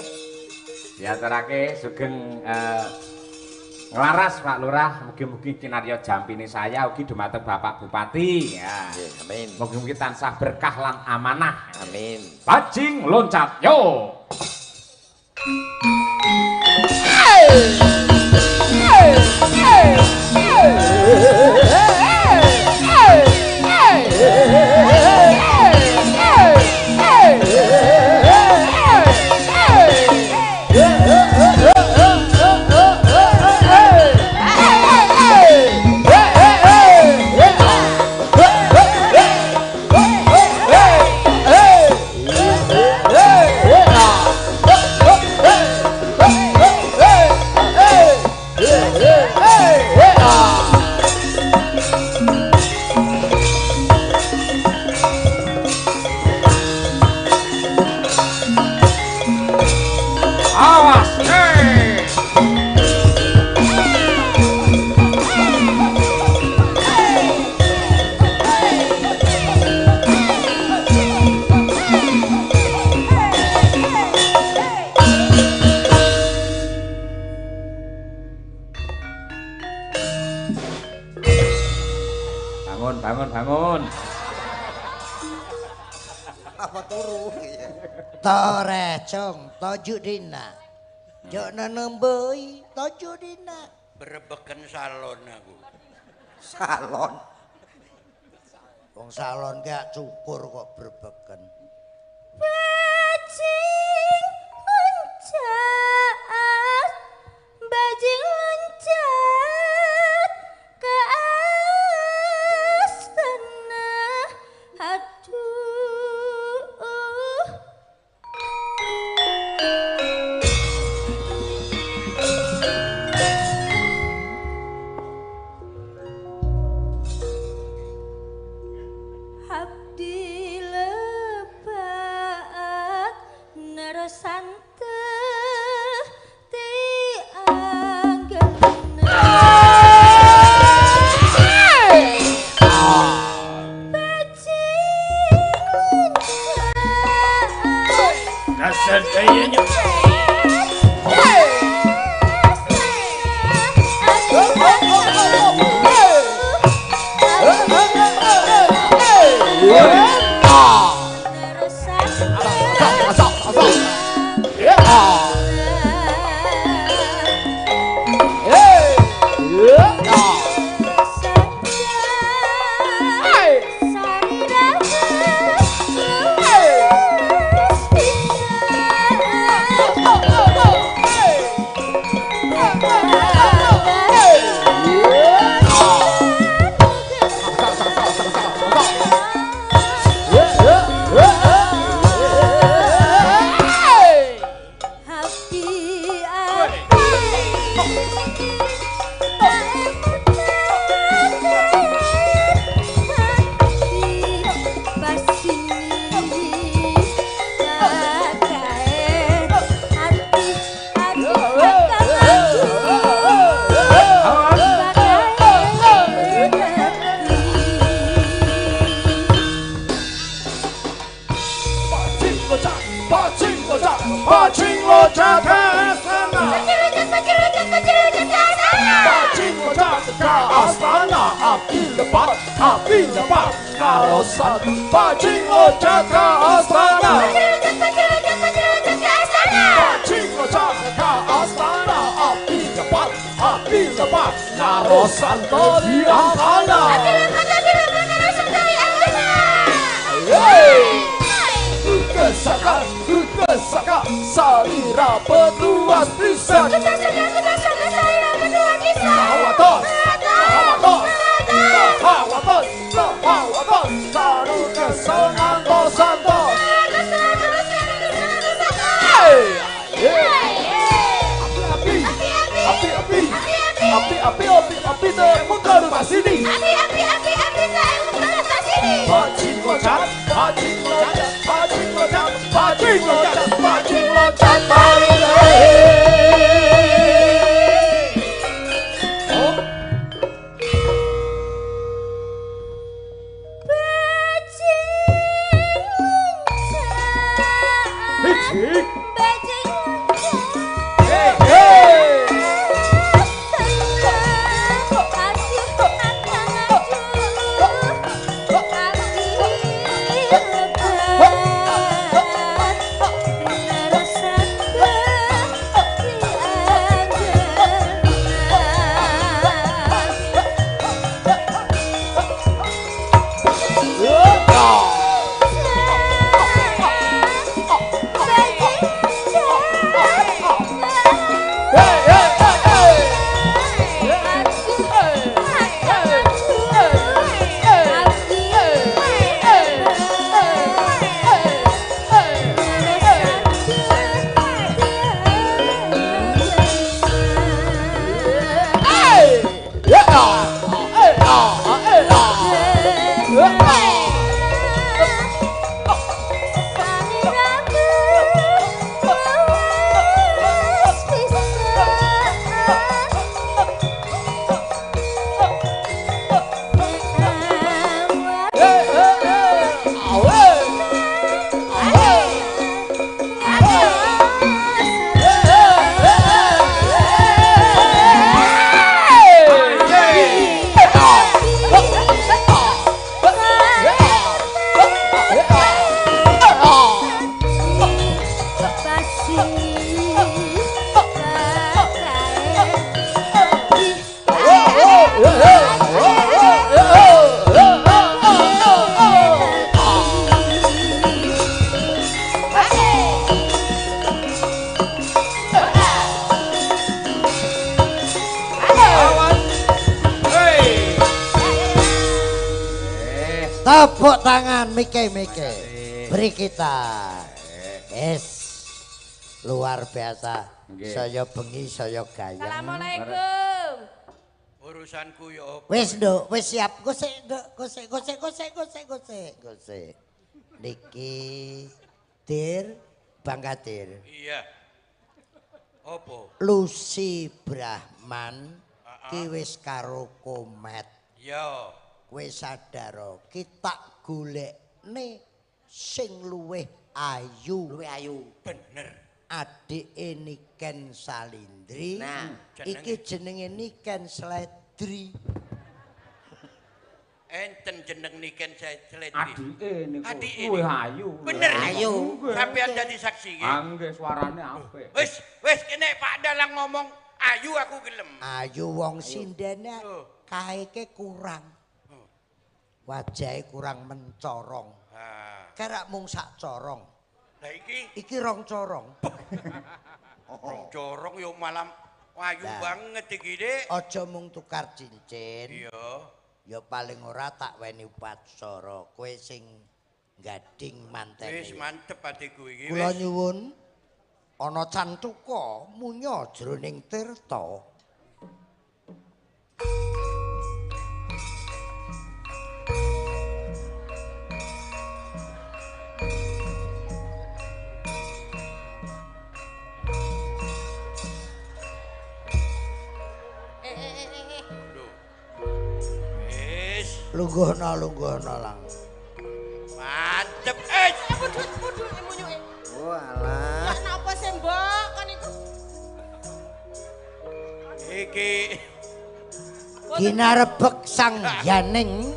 Diaturake sugeng nglaras Pak Lurah, mugi-mugi kinarya jampine saya ugi dumateng Bapak Bupati. Ya. Amin. Mugi-mugi tansah berkah lan amanah. Amin. Bajing loncat yo. Awas. Hey. Bangun, bangun, bangun. Apa turu? Torecong tojuk dina. Jok nenemboi tojuk dina. Berebeken salon aku. Salon. Wong salon gak cukur kok berebeken. Bajing loncat, bajing loncat ke astana. Aduh. Abdi lepat Tepuk tangan Mike-Mike. Beri kita. Yes. Luar biasa. Saya bengi, saya gayeng. Assalamualaikum. Urusanku yo. Wis nduk, wis siap. Gosek nduk, gosek gosek gosek gosek gosek gosek. Niki Dir Bang Kadir. Iya. Opo? Lucy Brahman ki wis karo Komet. Iya. Kowe sadar kita golekne sing luwih ayu. Luwih ayu. Bener. Adike Niken Salindri. Nah, iki jenenge Niken Sledri. Enten jeneng Niken Sledri. Adike niku luwih ayu. Bener ayu. Sampeyan dadi saksi nggih. Ah nggih suarane apik. Wis, wis kene Pak Dalang ngomong ayu aku gelem. Ayu wong sindene kaeke kurang. Wajahe kurang mencorong. Kerak mung sak corong. Lah iki iki rong corong. Rong corong yo malam ayu banget iki, Dik. Aja mung tukar cincin. Iya. Ya paling ora tak weni upacara. Kowe sing gading mantene. Wis mantep atiku iki. Kula nyuwun ana cantuka munya jroning tirta. Lho. Wis. Lungguhna lungguhna lang. Mantep. Pudut munyuke. Oh alah. Ya napa sih mbok kon iku? Iki ginarebek sang yaning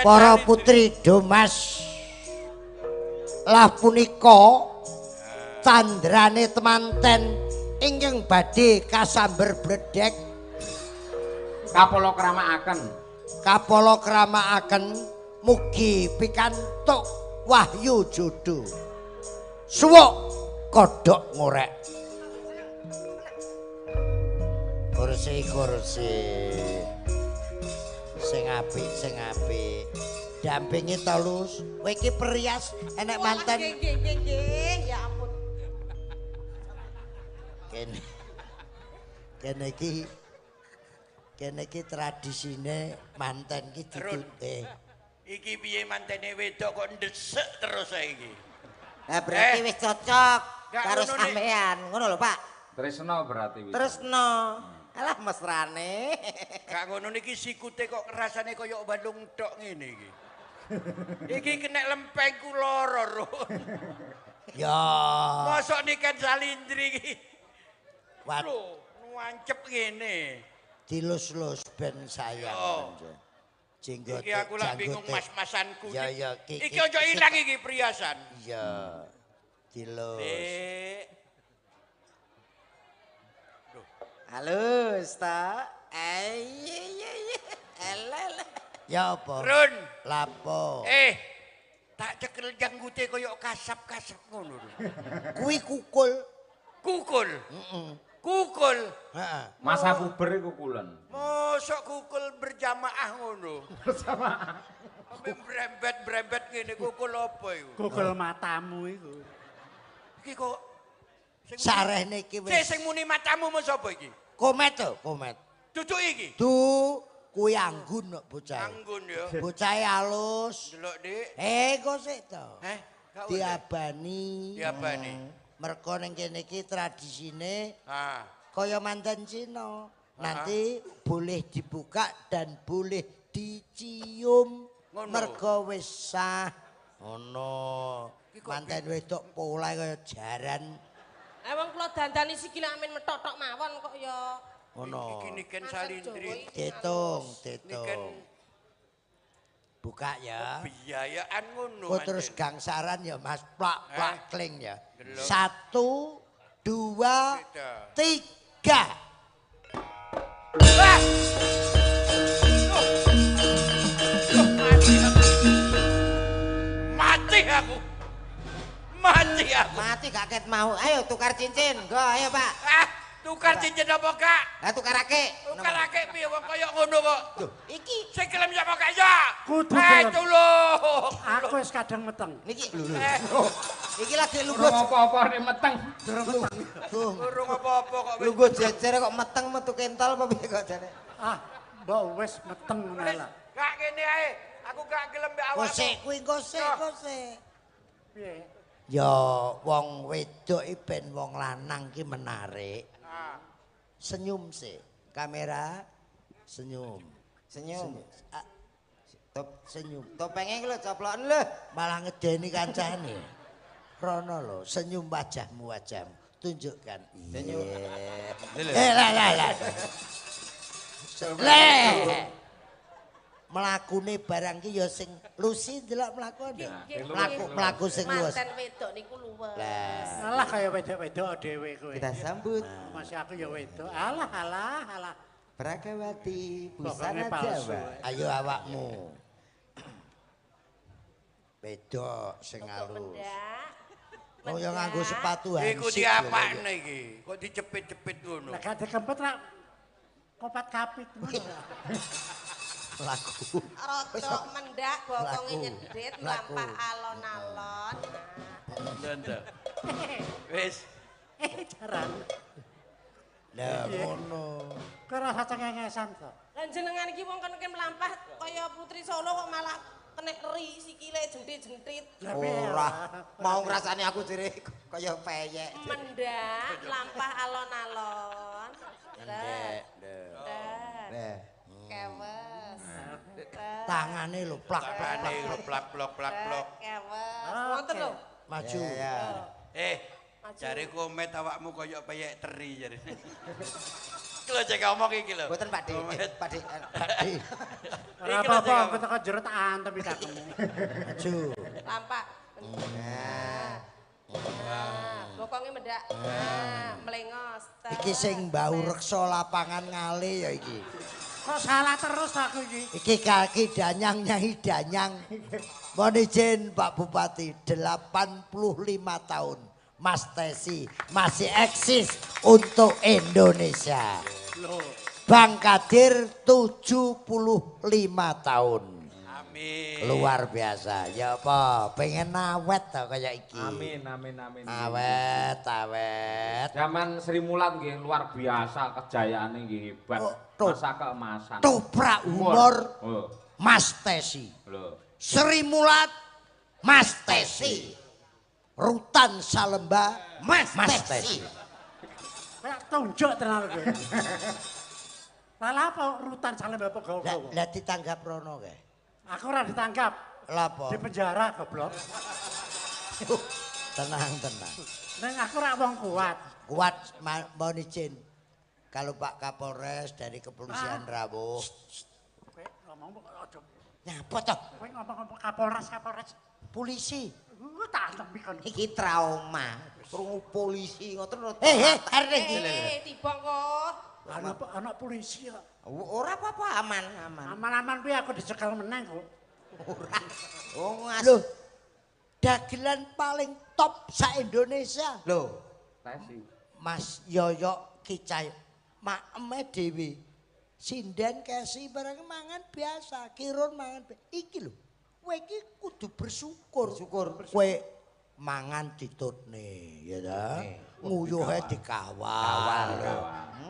para putri Domas. Lah punika tandrane temanten ingkang badhe kasamber bledek kapala kramakaken. Kapala kramakaken mugi pikantuk wahyu jodo. Suwuk kodhok ngorek. Kursi kursi. Sing apik sing apik. Dampingi to Lus. Kowe iki perias enek manten. Nggih nggih nggih, ya ampun. Kene. Kene iki kene iki tradisine manten iki ditute. Iki piye mantene wedok kok ndesek terus saiki. Lah berarti wis cocok karo sampean, ngono lho Pak. Tresno berarti wis. Tresno. Alah mesrane. Gak ngono niki sikute kok rasane kaya balung tok ngene iki. Iki kena lempengku loro, Run. Ya. Mosok Niken Salindri iki. Lho, nuancep ngene. Dilus-lus ben sayang. Jenggote. Iki aku lak bingung mas-masanku. Ya ya iki. Iki aja ilang iki priasan. Iya. Dilus. Halus ta. Iya. Elel. Ya apa? Run. Lapo? Tak cekel janggute koyo kasap-kasap ngono lho. Kuwi kukul. Kukul. Heeh. Kukul. Heeh. Masa puber iku kukulen. Mosok kukul berjamaah ngono. Berjamaah. Sampe brembet-brembet ngene kukul apa iku? Kukul matamu iku. Iki kok sarehne iki wis. Sing muni matamu mun sapa iki? Komet to, komet. Duduk iki. Du kuwi anggun kok bocah. Anggun ya. Bocahe alus. Delok, Dik. Kok sik to. Diabani. Diabani. Mergo ning kene iki tradisine kaya manten Cina. Nanti boleh dibuka dan boleh dicium. Mergo wis sah. Ngono. Manten wedok polahe kaya jaran. Wong kula dandani sikile amin methok-thok mawon kok ya. Ngono. Iki Niken Salindri. Ditung, ditung. Buka ya. Biayaan ngono. Kok terus gangsaran ya Mas, plak-plak kling ya. 1 2 3. Mati aku. Mati aku. Mati gak ket mau. Ayo tukar cincin. Go, ayo Pak. Tukar cincin apa gak? Lah tukarake. Tukarake piye wong kaya ngono kok. Lho, iki sing gelem sapa gak ya? Kudu gelem. Tulung. Aku wis kadang meteng. Niki lho. Iki lagi lungguh. Urung apa-apa nek meteng. Durung meteng. Urung apa-apa kok wis. Lungguh jejer kok meteng metu kental apa piye kok jane? Ah, mbok wis meteng ngono lah. Gak kene ae. Aku gak gelem mbek awakmu. Kosek kuwi kosek kosek. Piye? Ya wong wedok iki ben wong lanang ki menarik. Senyum sih, kamera senyum. Senyum. Top senyum. Topenge iki lho coploken lho. Malah ngedeni kancane. Rono lho, senyum wajahmu wajahmu. Tunjukkan. Senyum. Lah lah lah. Le. Mlakune barang ki ya sing Lucy ndelok mlakune. Mlaku sing luwes. Manten wedok niku luwes. Alah kaya wedok-wedok dhewe kowe. Kita sambut. Masih aku ya wedok. Alah alah alah. Pragawati busana Jawa. Ayo awakmu. Wedok sing halus. Oh ya nganggo sepatu hansip. Iku diapakne iki? Kok dicepit-cepit ngono. Lah gak dikempet rak kopat kapit ngono. Laku. Rodok mendak bokonge nyedit mlampah alon-alon. Ndak. Wis. Jaran. Lah ngono. Kok rasa cengengesan to? Lah jenengan iki wong kene mlampah kaya putri Solo kok malah kenek ri sikile jentit-jentit. Ora. Mau ngrasani aku jere kaya peyek. Mendak mlampah alon-alon. Mendek. Kewes. Tangane lho plak plak plak plak plak plak. Kewes. Wonten lho. Maju. Jare Komet awakmu koyo peyek teri jare. Iki lho cek ngomong iki lho. Mboten Pak De. Pak De. Ora apa-apa, aku teko jero tak antem iki kakemu. Maju. Lampak. Nah. Bokonge mendak. Nah, melengos. Iki sing bau reksa lapangan ngale ya iki. Kok salah terus aku iki? Iki kaki danyang nyai danyang. Mohon izin Pak Bupati, 85 tahun Mas Tesi masih eksis untuk Indonesia. Bang Kadir 75 tahun. Amin. Luar biasa. Ya apa, pengen awet to kaya iki. Amin amin amin. Awet, awet. Zaman Sri Mulat nggih luar biasa kejayaane nggih hebat. Masa keemasan. Toprak humor Mas Tesi. Lho. Sri Mulat Mas Tesi. Rutan Salemba Mas Tesi. Kayak tunjuk tenan kowe. Lah apa Rutan Salemba apa gawa-gawa? Lah ditanggap rono kae. Aku ora ditangkap. Lah apa? Di penjara goblok. Tenang, tenang. Neng aku ora wong kuat. Kuat mohon izin. Kalau Pak Kapolres dari Kepolisian rawuh. Kowe ngomong aja. Nyapa toh? Kowe ngomong Kapolres, Kapolres. Polisi. Tak antem kon. Iki trauma. Krungu polisi ngoten lho. Arep iki. Tiba kok. Ana polisi kok. Ora apa-apa, aman, aman. Aman-aman kuwi aku dicekel meneng kok. Ora. Oh, lho. Dagelan paling top sa Indonesia. Lho, Tesi. Mas Yoyok Kicay maeme dhewe. Sinden kesi barang mangan biasa, kirun mangan iki lho. Kowe iki kudu bersyukur. Bersyukur. Kowe mangan ditutne, ya ta? Nguyuhe dikawal.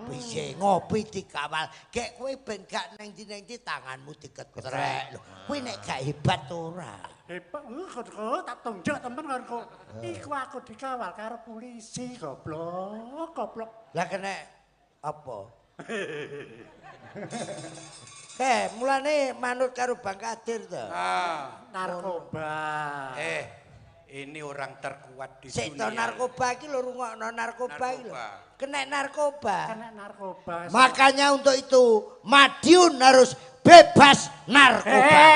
Piye ngopi dikawal. Gek kowe ben gak nang ndi-ndi tanganmu diketrek lho. Kowe nek gak hebat ora. Hebat, kok tak tunjuk temen kok. Iku aku dikawal karo polisi goblok, goblok. Lah kena apa? Mulane manut karo Bang Kadir to. Narkoba. Ini orang terkuat di Sik dunia. To narkoba iki lho rungokno narkoba iki lho. Kena narkoba. Kena narkoba. Makanya untuk itu Madiun harus bebas narkoba.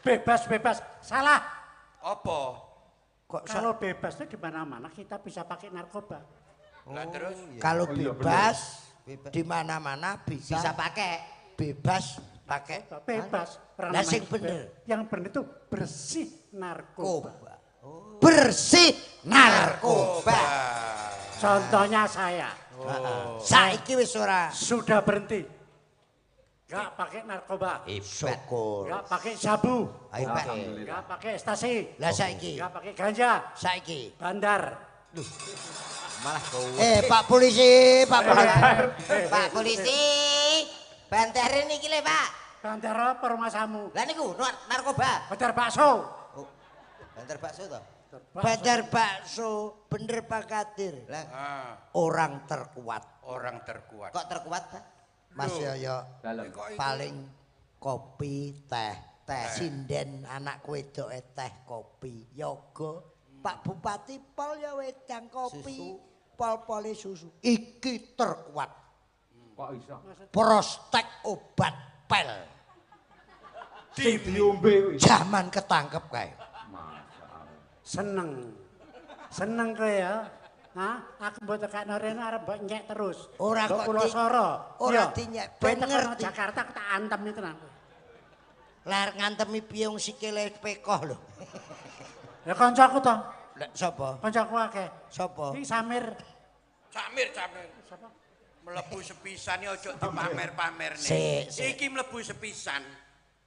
Bebas bebas. Salah. Apa? Kok kalau bebas itu di mana-mana kita bisa pakai narkoba. Lah terus kalau bebas di mana-mana bisa pakai. Bebas pakai. Bebas. Lah sing bener. Yang bener itu bersih narkoba. Bersih narkoba. Contohnya saya. Saiki wis ora. Sudah berhenti. Gak pakai narkoba. Syukur. Gak pakai sabu. Alhamdulillah. Gak pakai ekstasi. Lah saiki. Gak pakai ganja. Saiki. Bandar. Malah kowe. Pak polisi, Pak polisi. Pak polisi. Bandare niki lho, Pak. Bandar apa rumahmu? Lah niku narkoba. Bandar bakso. Oh, bandar bakso to? Bandar bakso, bener Pak Kadir. Lah, orang terkuat. Orang terkuat. Kok terkuat, Pak? Mas Yoyo paling kopi, teh, teh. Sinden anak wedoke teh kopi, yoga. Pak Bupati pol ya wedang kopi, pol-pole susu. Iki terkuat. Kok iso? Prospek obat pel. Sing diombe kuwi. Zaman ketangkep kae. Seneng. Seneng kowe ya. Hah? Aku mbok tekakno rene arep mbok nyek terus. Ora kok kula soro. Ora dinyek ben ngerti. Jakarta tak antem iki tenan. Lah ngantemi piye wong sikile pekoh lho. Ya kancaku to. Lah sapa? Kancaku akeh. Sapa? Iki Samir. Samir, Samir. Sapa? Mlebu sepisan iki aja dipamer-pamerne. Iki mlebu sepisan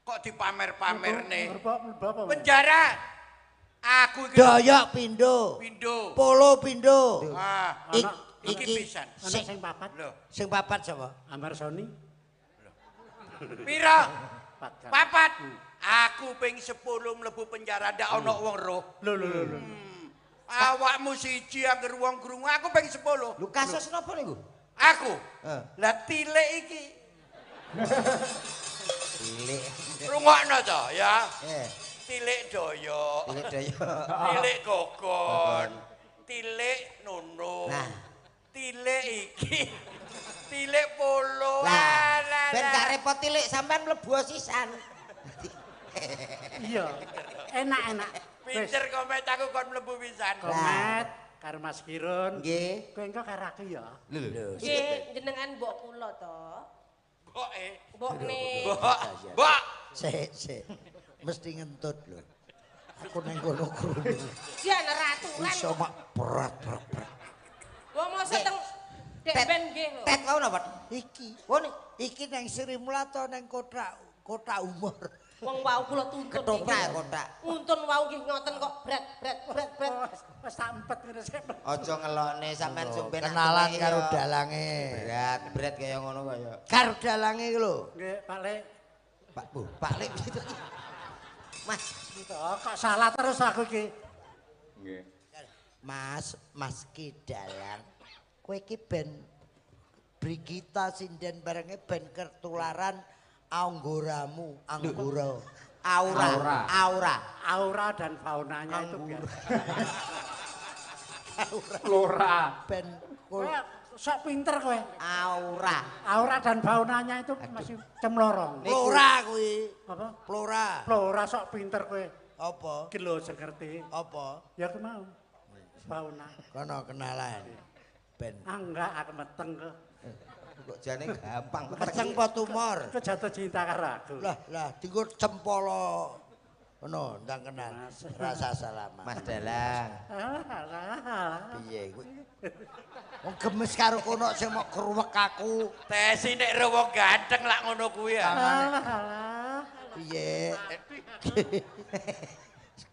kok dipamer-pamerne. Penjara. Aku iki Doyok pindho. Pindho. Polo pindho. Ah, iki pisan. Ana sing papat. Lho, sing papat sapa? Amar Soni. Pira? Papat. Aku ping 10 mlebu penjara ndak ana wong roh. Lho lho lho. Awakmu siji angger wong krungu aku ping 10. Lho kasus napa niku? Aku. Lah tilik iki. Tilik. Rungokno to ya. Tilik doyok. Tilik doyok. Tilik gogon. Tilik nunung. Nah. Tilik iki. Tilik polo. Lah, ben gak repot tilik sampean mlebu sisan. Iya. Enak-enak. Pinter Komet aku kon mlebu pisan. Komet karo Mas Kirun. Nggih. Kowe engko karo aku ya. Lho. Nggih, jenengan mbok kula to. Mboke. Mbokne. Mbok. Mbok. Sik, sik. Mesti ngentut lho. Aku ning kono krungu. Jan raturan. Iso mak berat berat berat. Wong mosok teng Dek ben nggih lho. Tet wau napa? Iki. Wong iki nang Sri Mulato nang kota umur. Wong wau kula tuntun. Ketoprak kotak. Nguntun wau nggih ngoten kok bret bret bret bret. Wis tak empet ngene sik. Aja ngelokne sampean sumben kenalan karo dalange. Berat, berat kaya ngono kaya. Karo dalange iki lho. Nggih, Pak Lek. Pak Bu, Pak Lek gitu. Mas, kok salah terus aku iki. Nggih. Mas, Mas Ki Dalang. Kowe iki ben Brigita sinden barenge ben ketularan anggoramu, anggora. Aura, aura, aura dan faunanya itu biar. Aura. Flora. Ben kowe sok pinter kowe. Aura. Aura dan faunanya itu masih cemlorong. Flora kuwi. Apa? Flora. Flora sok pinter kowe. Apa? Iki lho sing ngerti. Apa? Ya aku mau. Fauna. Kono kenalan. Ben. Ah enggak, aku meteng kok. Kok jane gampang meteng apa tumor? Kok jatuh cinta karo aku. Lah, lah dienggo cempolo. Ngono, ndang kenal. Rasa salaman. Mas Dalang. Piye kuwi? Wong gemes karo kono sing mok kruwek aku. Tesi nek ro wong ganteng lak ngono kuwi ya. Piye?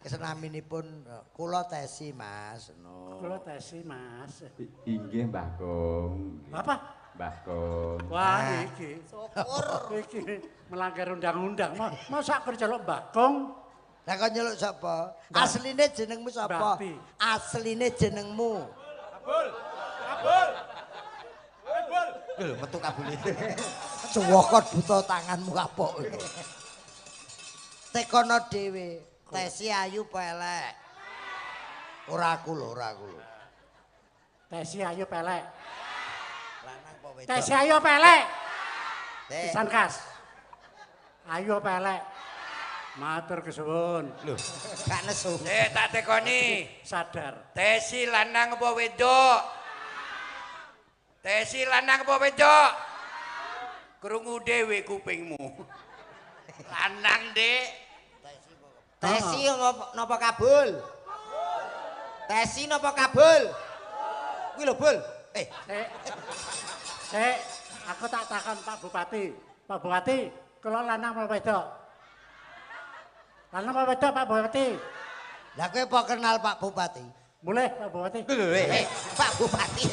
Kesenaminipun kula Tesi, Mas. No. Kula Tesi, Mas. Inggih, Mbah Kong. Apa? Mbah Kong. Wah, iki. Syukur. Iki melanggar undang-undang. Masa aku celuk Mbah Kong? Lah kok nyeluk sapa? Asline jenengmu sapa? Asline jenengmu. Kabul. Kabul. Kabul. Lho, metu kabule. Cuwokot buta tanganmu kapok. Tekono dhewe. Tesi ayu apa elek? Ora aku lho, ora aku lho. Tesi ayu apa elek? Lanang apa wedok? Tesi ayu apa elek? Pisan kas. Ayu apa elek? Matur kesuwun. Lho, gak nesu. Tak tekoni. Sadar. Tesi lanang apa wedok? Tesi lanang apa wedok? Krungu dhewe kupingmu. Lanang, Dik. Tesi napa kabul? Tesi napa kabul? Kuwi lho, Bul. Sik, aku tak takon Pak Bupati. Pak Bupati, kula lanang apa wedok? Lanang apa wedok Pak Bupati? Lah kowe apa kenal Pak Bupati? Mulih Pak Bupati. Lho, Pak Bupati.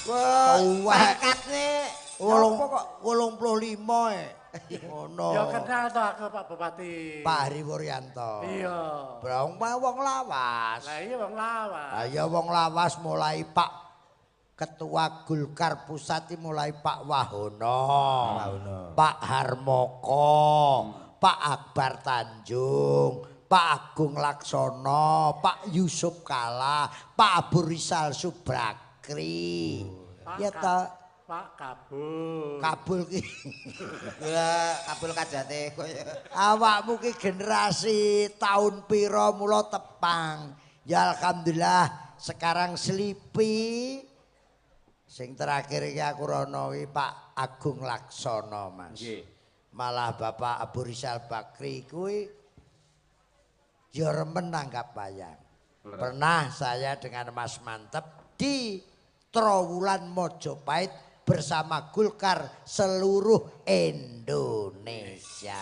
Wah, pangkatne 85 e. Ngono. Ya kenal to aku Pak Bupati. Pak Hari Wuryanto. Iya. Brong wong lawas. Lah iya wong lawas. Lah iya wong lawas mulai Pak Ketua Golkar Pusat mulai Pak Wahono, Pak Harmoko, Pak Akbar Tanjung, Pak Agung Laksono, Pak Yusuf Kala, Pak Abu Rizal Subrakri. Ya ta. Pak Kabul. Kabul ki. Ya Kabul kajate koyo. Awakmu ki generasi tahun pira mula tepang. Ya alhamdulillah sekarang Slipi. Sing terakhir iki aku rono iki Pak Agung Laksono, Mas. Nggih. Malah Bapak Abu Rizal Bakri kuwi ya remen nanggap wayang. Pernah saya dengan Mas Mantep di Trowulan Mojopahit bersama Golkar seluruh Indonesia.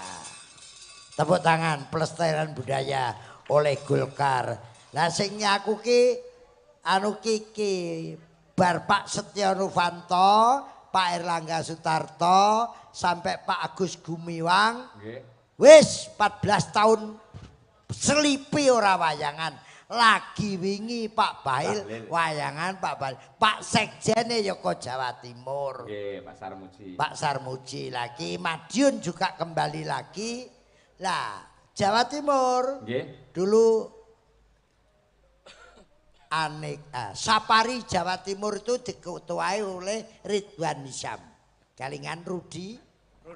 Tepuk tangan pelestarian budaya oleh Golkar. Lah sing nyaku ki anu kiki bar Pak Setya Novanto, Pak Erlangga Sutarto, sampai Pak Agus Gumiwang. Nggih. Wis 14 tahun selipi ora wayangan. Lagi wingi Pak Bail wayangan Pak Bail. Pak Sekjene ya kok Jawa Timur. Nggih, Pak Sarmuji. Pak Sarmuji lagi, Madiun juga kembali lagi. Lah, Jawa Timur. Nggih. Dulu Sapari Jawa Timur itu diketuai oleh Ridwan Nizam. Kalingan Rudi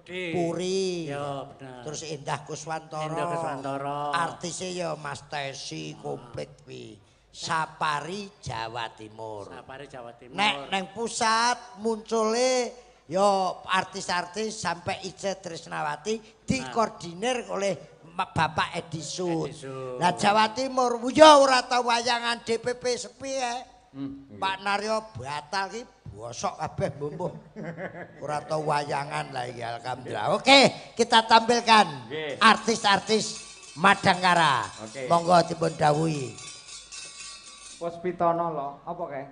Puri. Ya, bener. Terus Indah Kuswantoro. Indah Kuswantoro. Artisnya ya Mas Tesi komplit kuwi. Sapari Jawa Timur. Sapari Jawa Timur. Nek neng pusat muncule ya artis-artis sampai Ice Trisnawati dikoordinir oleh Bapak Edi Sud. Lah Jawa Timur ya ora tau wayangan DPP sepi ya. Pak Naryo batal ki bosok kabeh mbuh. Ora tau wayangan lah iki alhamdulillah. Oke, kita tampilkan artis-artis Madangkara. Oke. Monggo dipun dawuhi. Puspitono lho, apa kae?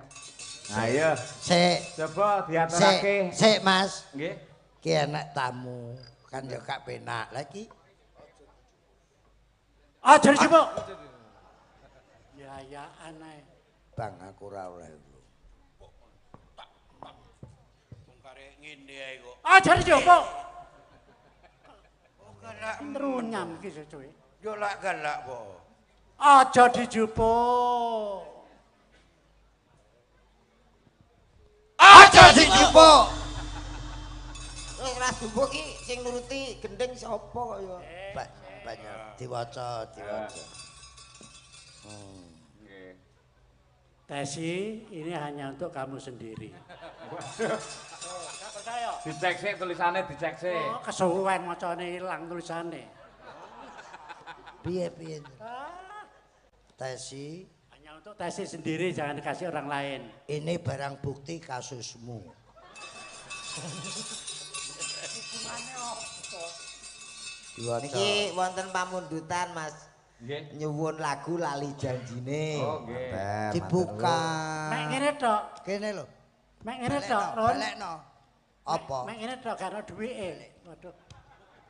Ayo. Sik. Coba diaturake. Sik, Mas. Nggih. Ki enek tamu, kan ya gak penak. Lah iki aja dijupuk. Ya ya aneh. Bang aku ora oleh. Bongkare ngene ae kok. Aja dijupuk. Oh galak Nrunyam iki cuy. Yo lak galak po. Aja dijupuk. Aja dijupuk. Wis ra dijupuk iki sing nuruti gendeng sapa kok ya. Banyak diwaca, diwaca. Nggih. Tesi, ini hanya untuk kamu sendiri. Dicek sik tulisane, dicek sik. Oh, kesuwen macane ilang tulisane. Piye-piye? Tesi, hanya untuk Tesi sendiri, jangan dikasih orang lain. Ini barang bukti kasusmu. Niki wonten pamundutan, Mas. Nggih. Nyuwun lagu Lali Janjine. Oh, nggih. Dibuka. Mek ngene tok. Kene lho. Mek ngene tok, Ron. Balekno. Apa? Mek ngene tok gak ono duwike. Waduh.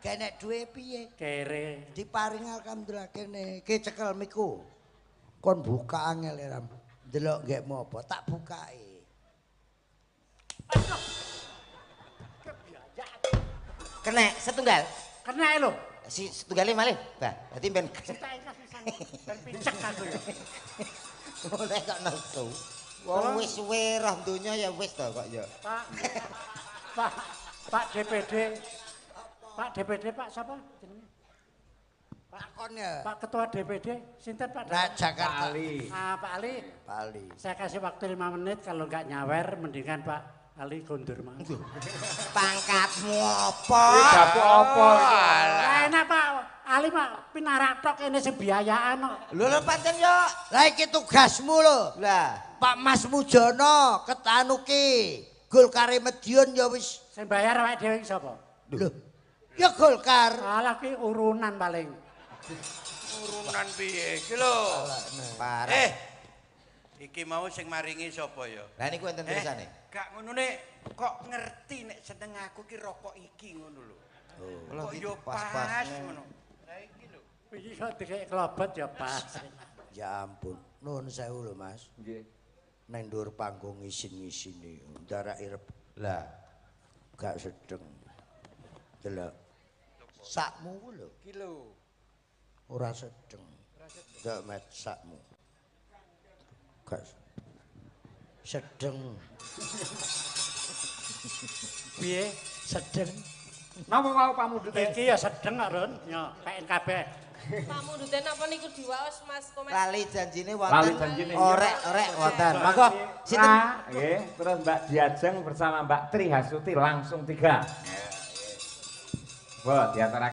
Kene duwe piye? Kere. Diparing alhamdulillah kene. Ki cekel miku. Kon buka angel ram. Delok nggekmu apa? Tak bukake. Kenek setunggal. Kena lho. Si setunggale malih. Bah, berarti ben ben picek aku ya. Oleh kok nesu. Wong wis suwe roh donya ya wis to kok ya. Pak. Pak, Pak DPD. Pak DPD Pak sapa jenenge? Pak kon ya. Pak Ketua DPD sinten Pak? Nah, Jakarta. Pak Ali. Ah, Pak Ali. Pak Ali. Saya kasih waktu 5 menit kalau enggak nyawer mendingan Pak Ali kondur mang. Pangkatmu apa? Dapuk apa? Lah enak Pak Ali Pak pinarak tok kene sing biayaan kok. Lho lho pancen yo. Lah iki tugasmu lho. Lah, Pak Mas Mujono ketanuki Golkare Madiun ya wis sing bayar awake dhewe iki sapa? Lho. Ya Golkar. Alah ki urunan paling. Urunan piye iki lho? Parah. Iki mau sing maringi sapa ya? Lah niku enten tulisane. Gak ngono nek kok ngerti nek seneng aku ki rokok iki ngono lho. Kok yo pas ngono. Lah iki lho. Iki kok dikek klobot ya pas. Ya ampun, nuwun sewu lho Mas. Nggih. Nang dhuwur panggung isin-isine, ndarake rep. Lah, gak sedeng. Delok. Sakmu ku lho. Iki lho. Ora sedeng. Delok met sakmu. Gak sedeng. Piye? Sedeng. Napa mau pamundhute? Iki ya sedeng kok, Ron. Yo, PNKB. Pamundhute napa niku diwaos Mas Komet? Lali janjine wonten. Lali janjine. Orek-orek wonten. Monggo sinten? Nggih, terus Mbak Diajeng bersama Mbak Tri Hastuti langsung 3. Bo, diaturake.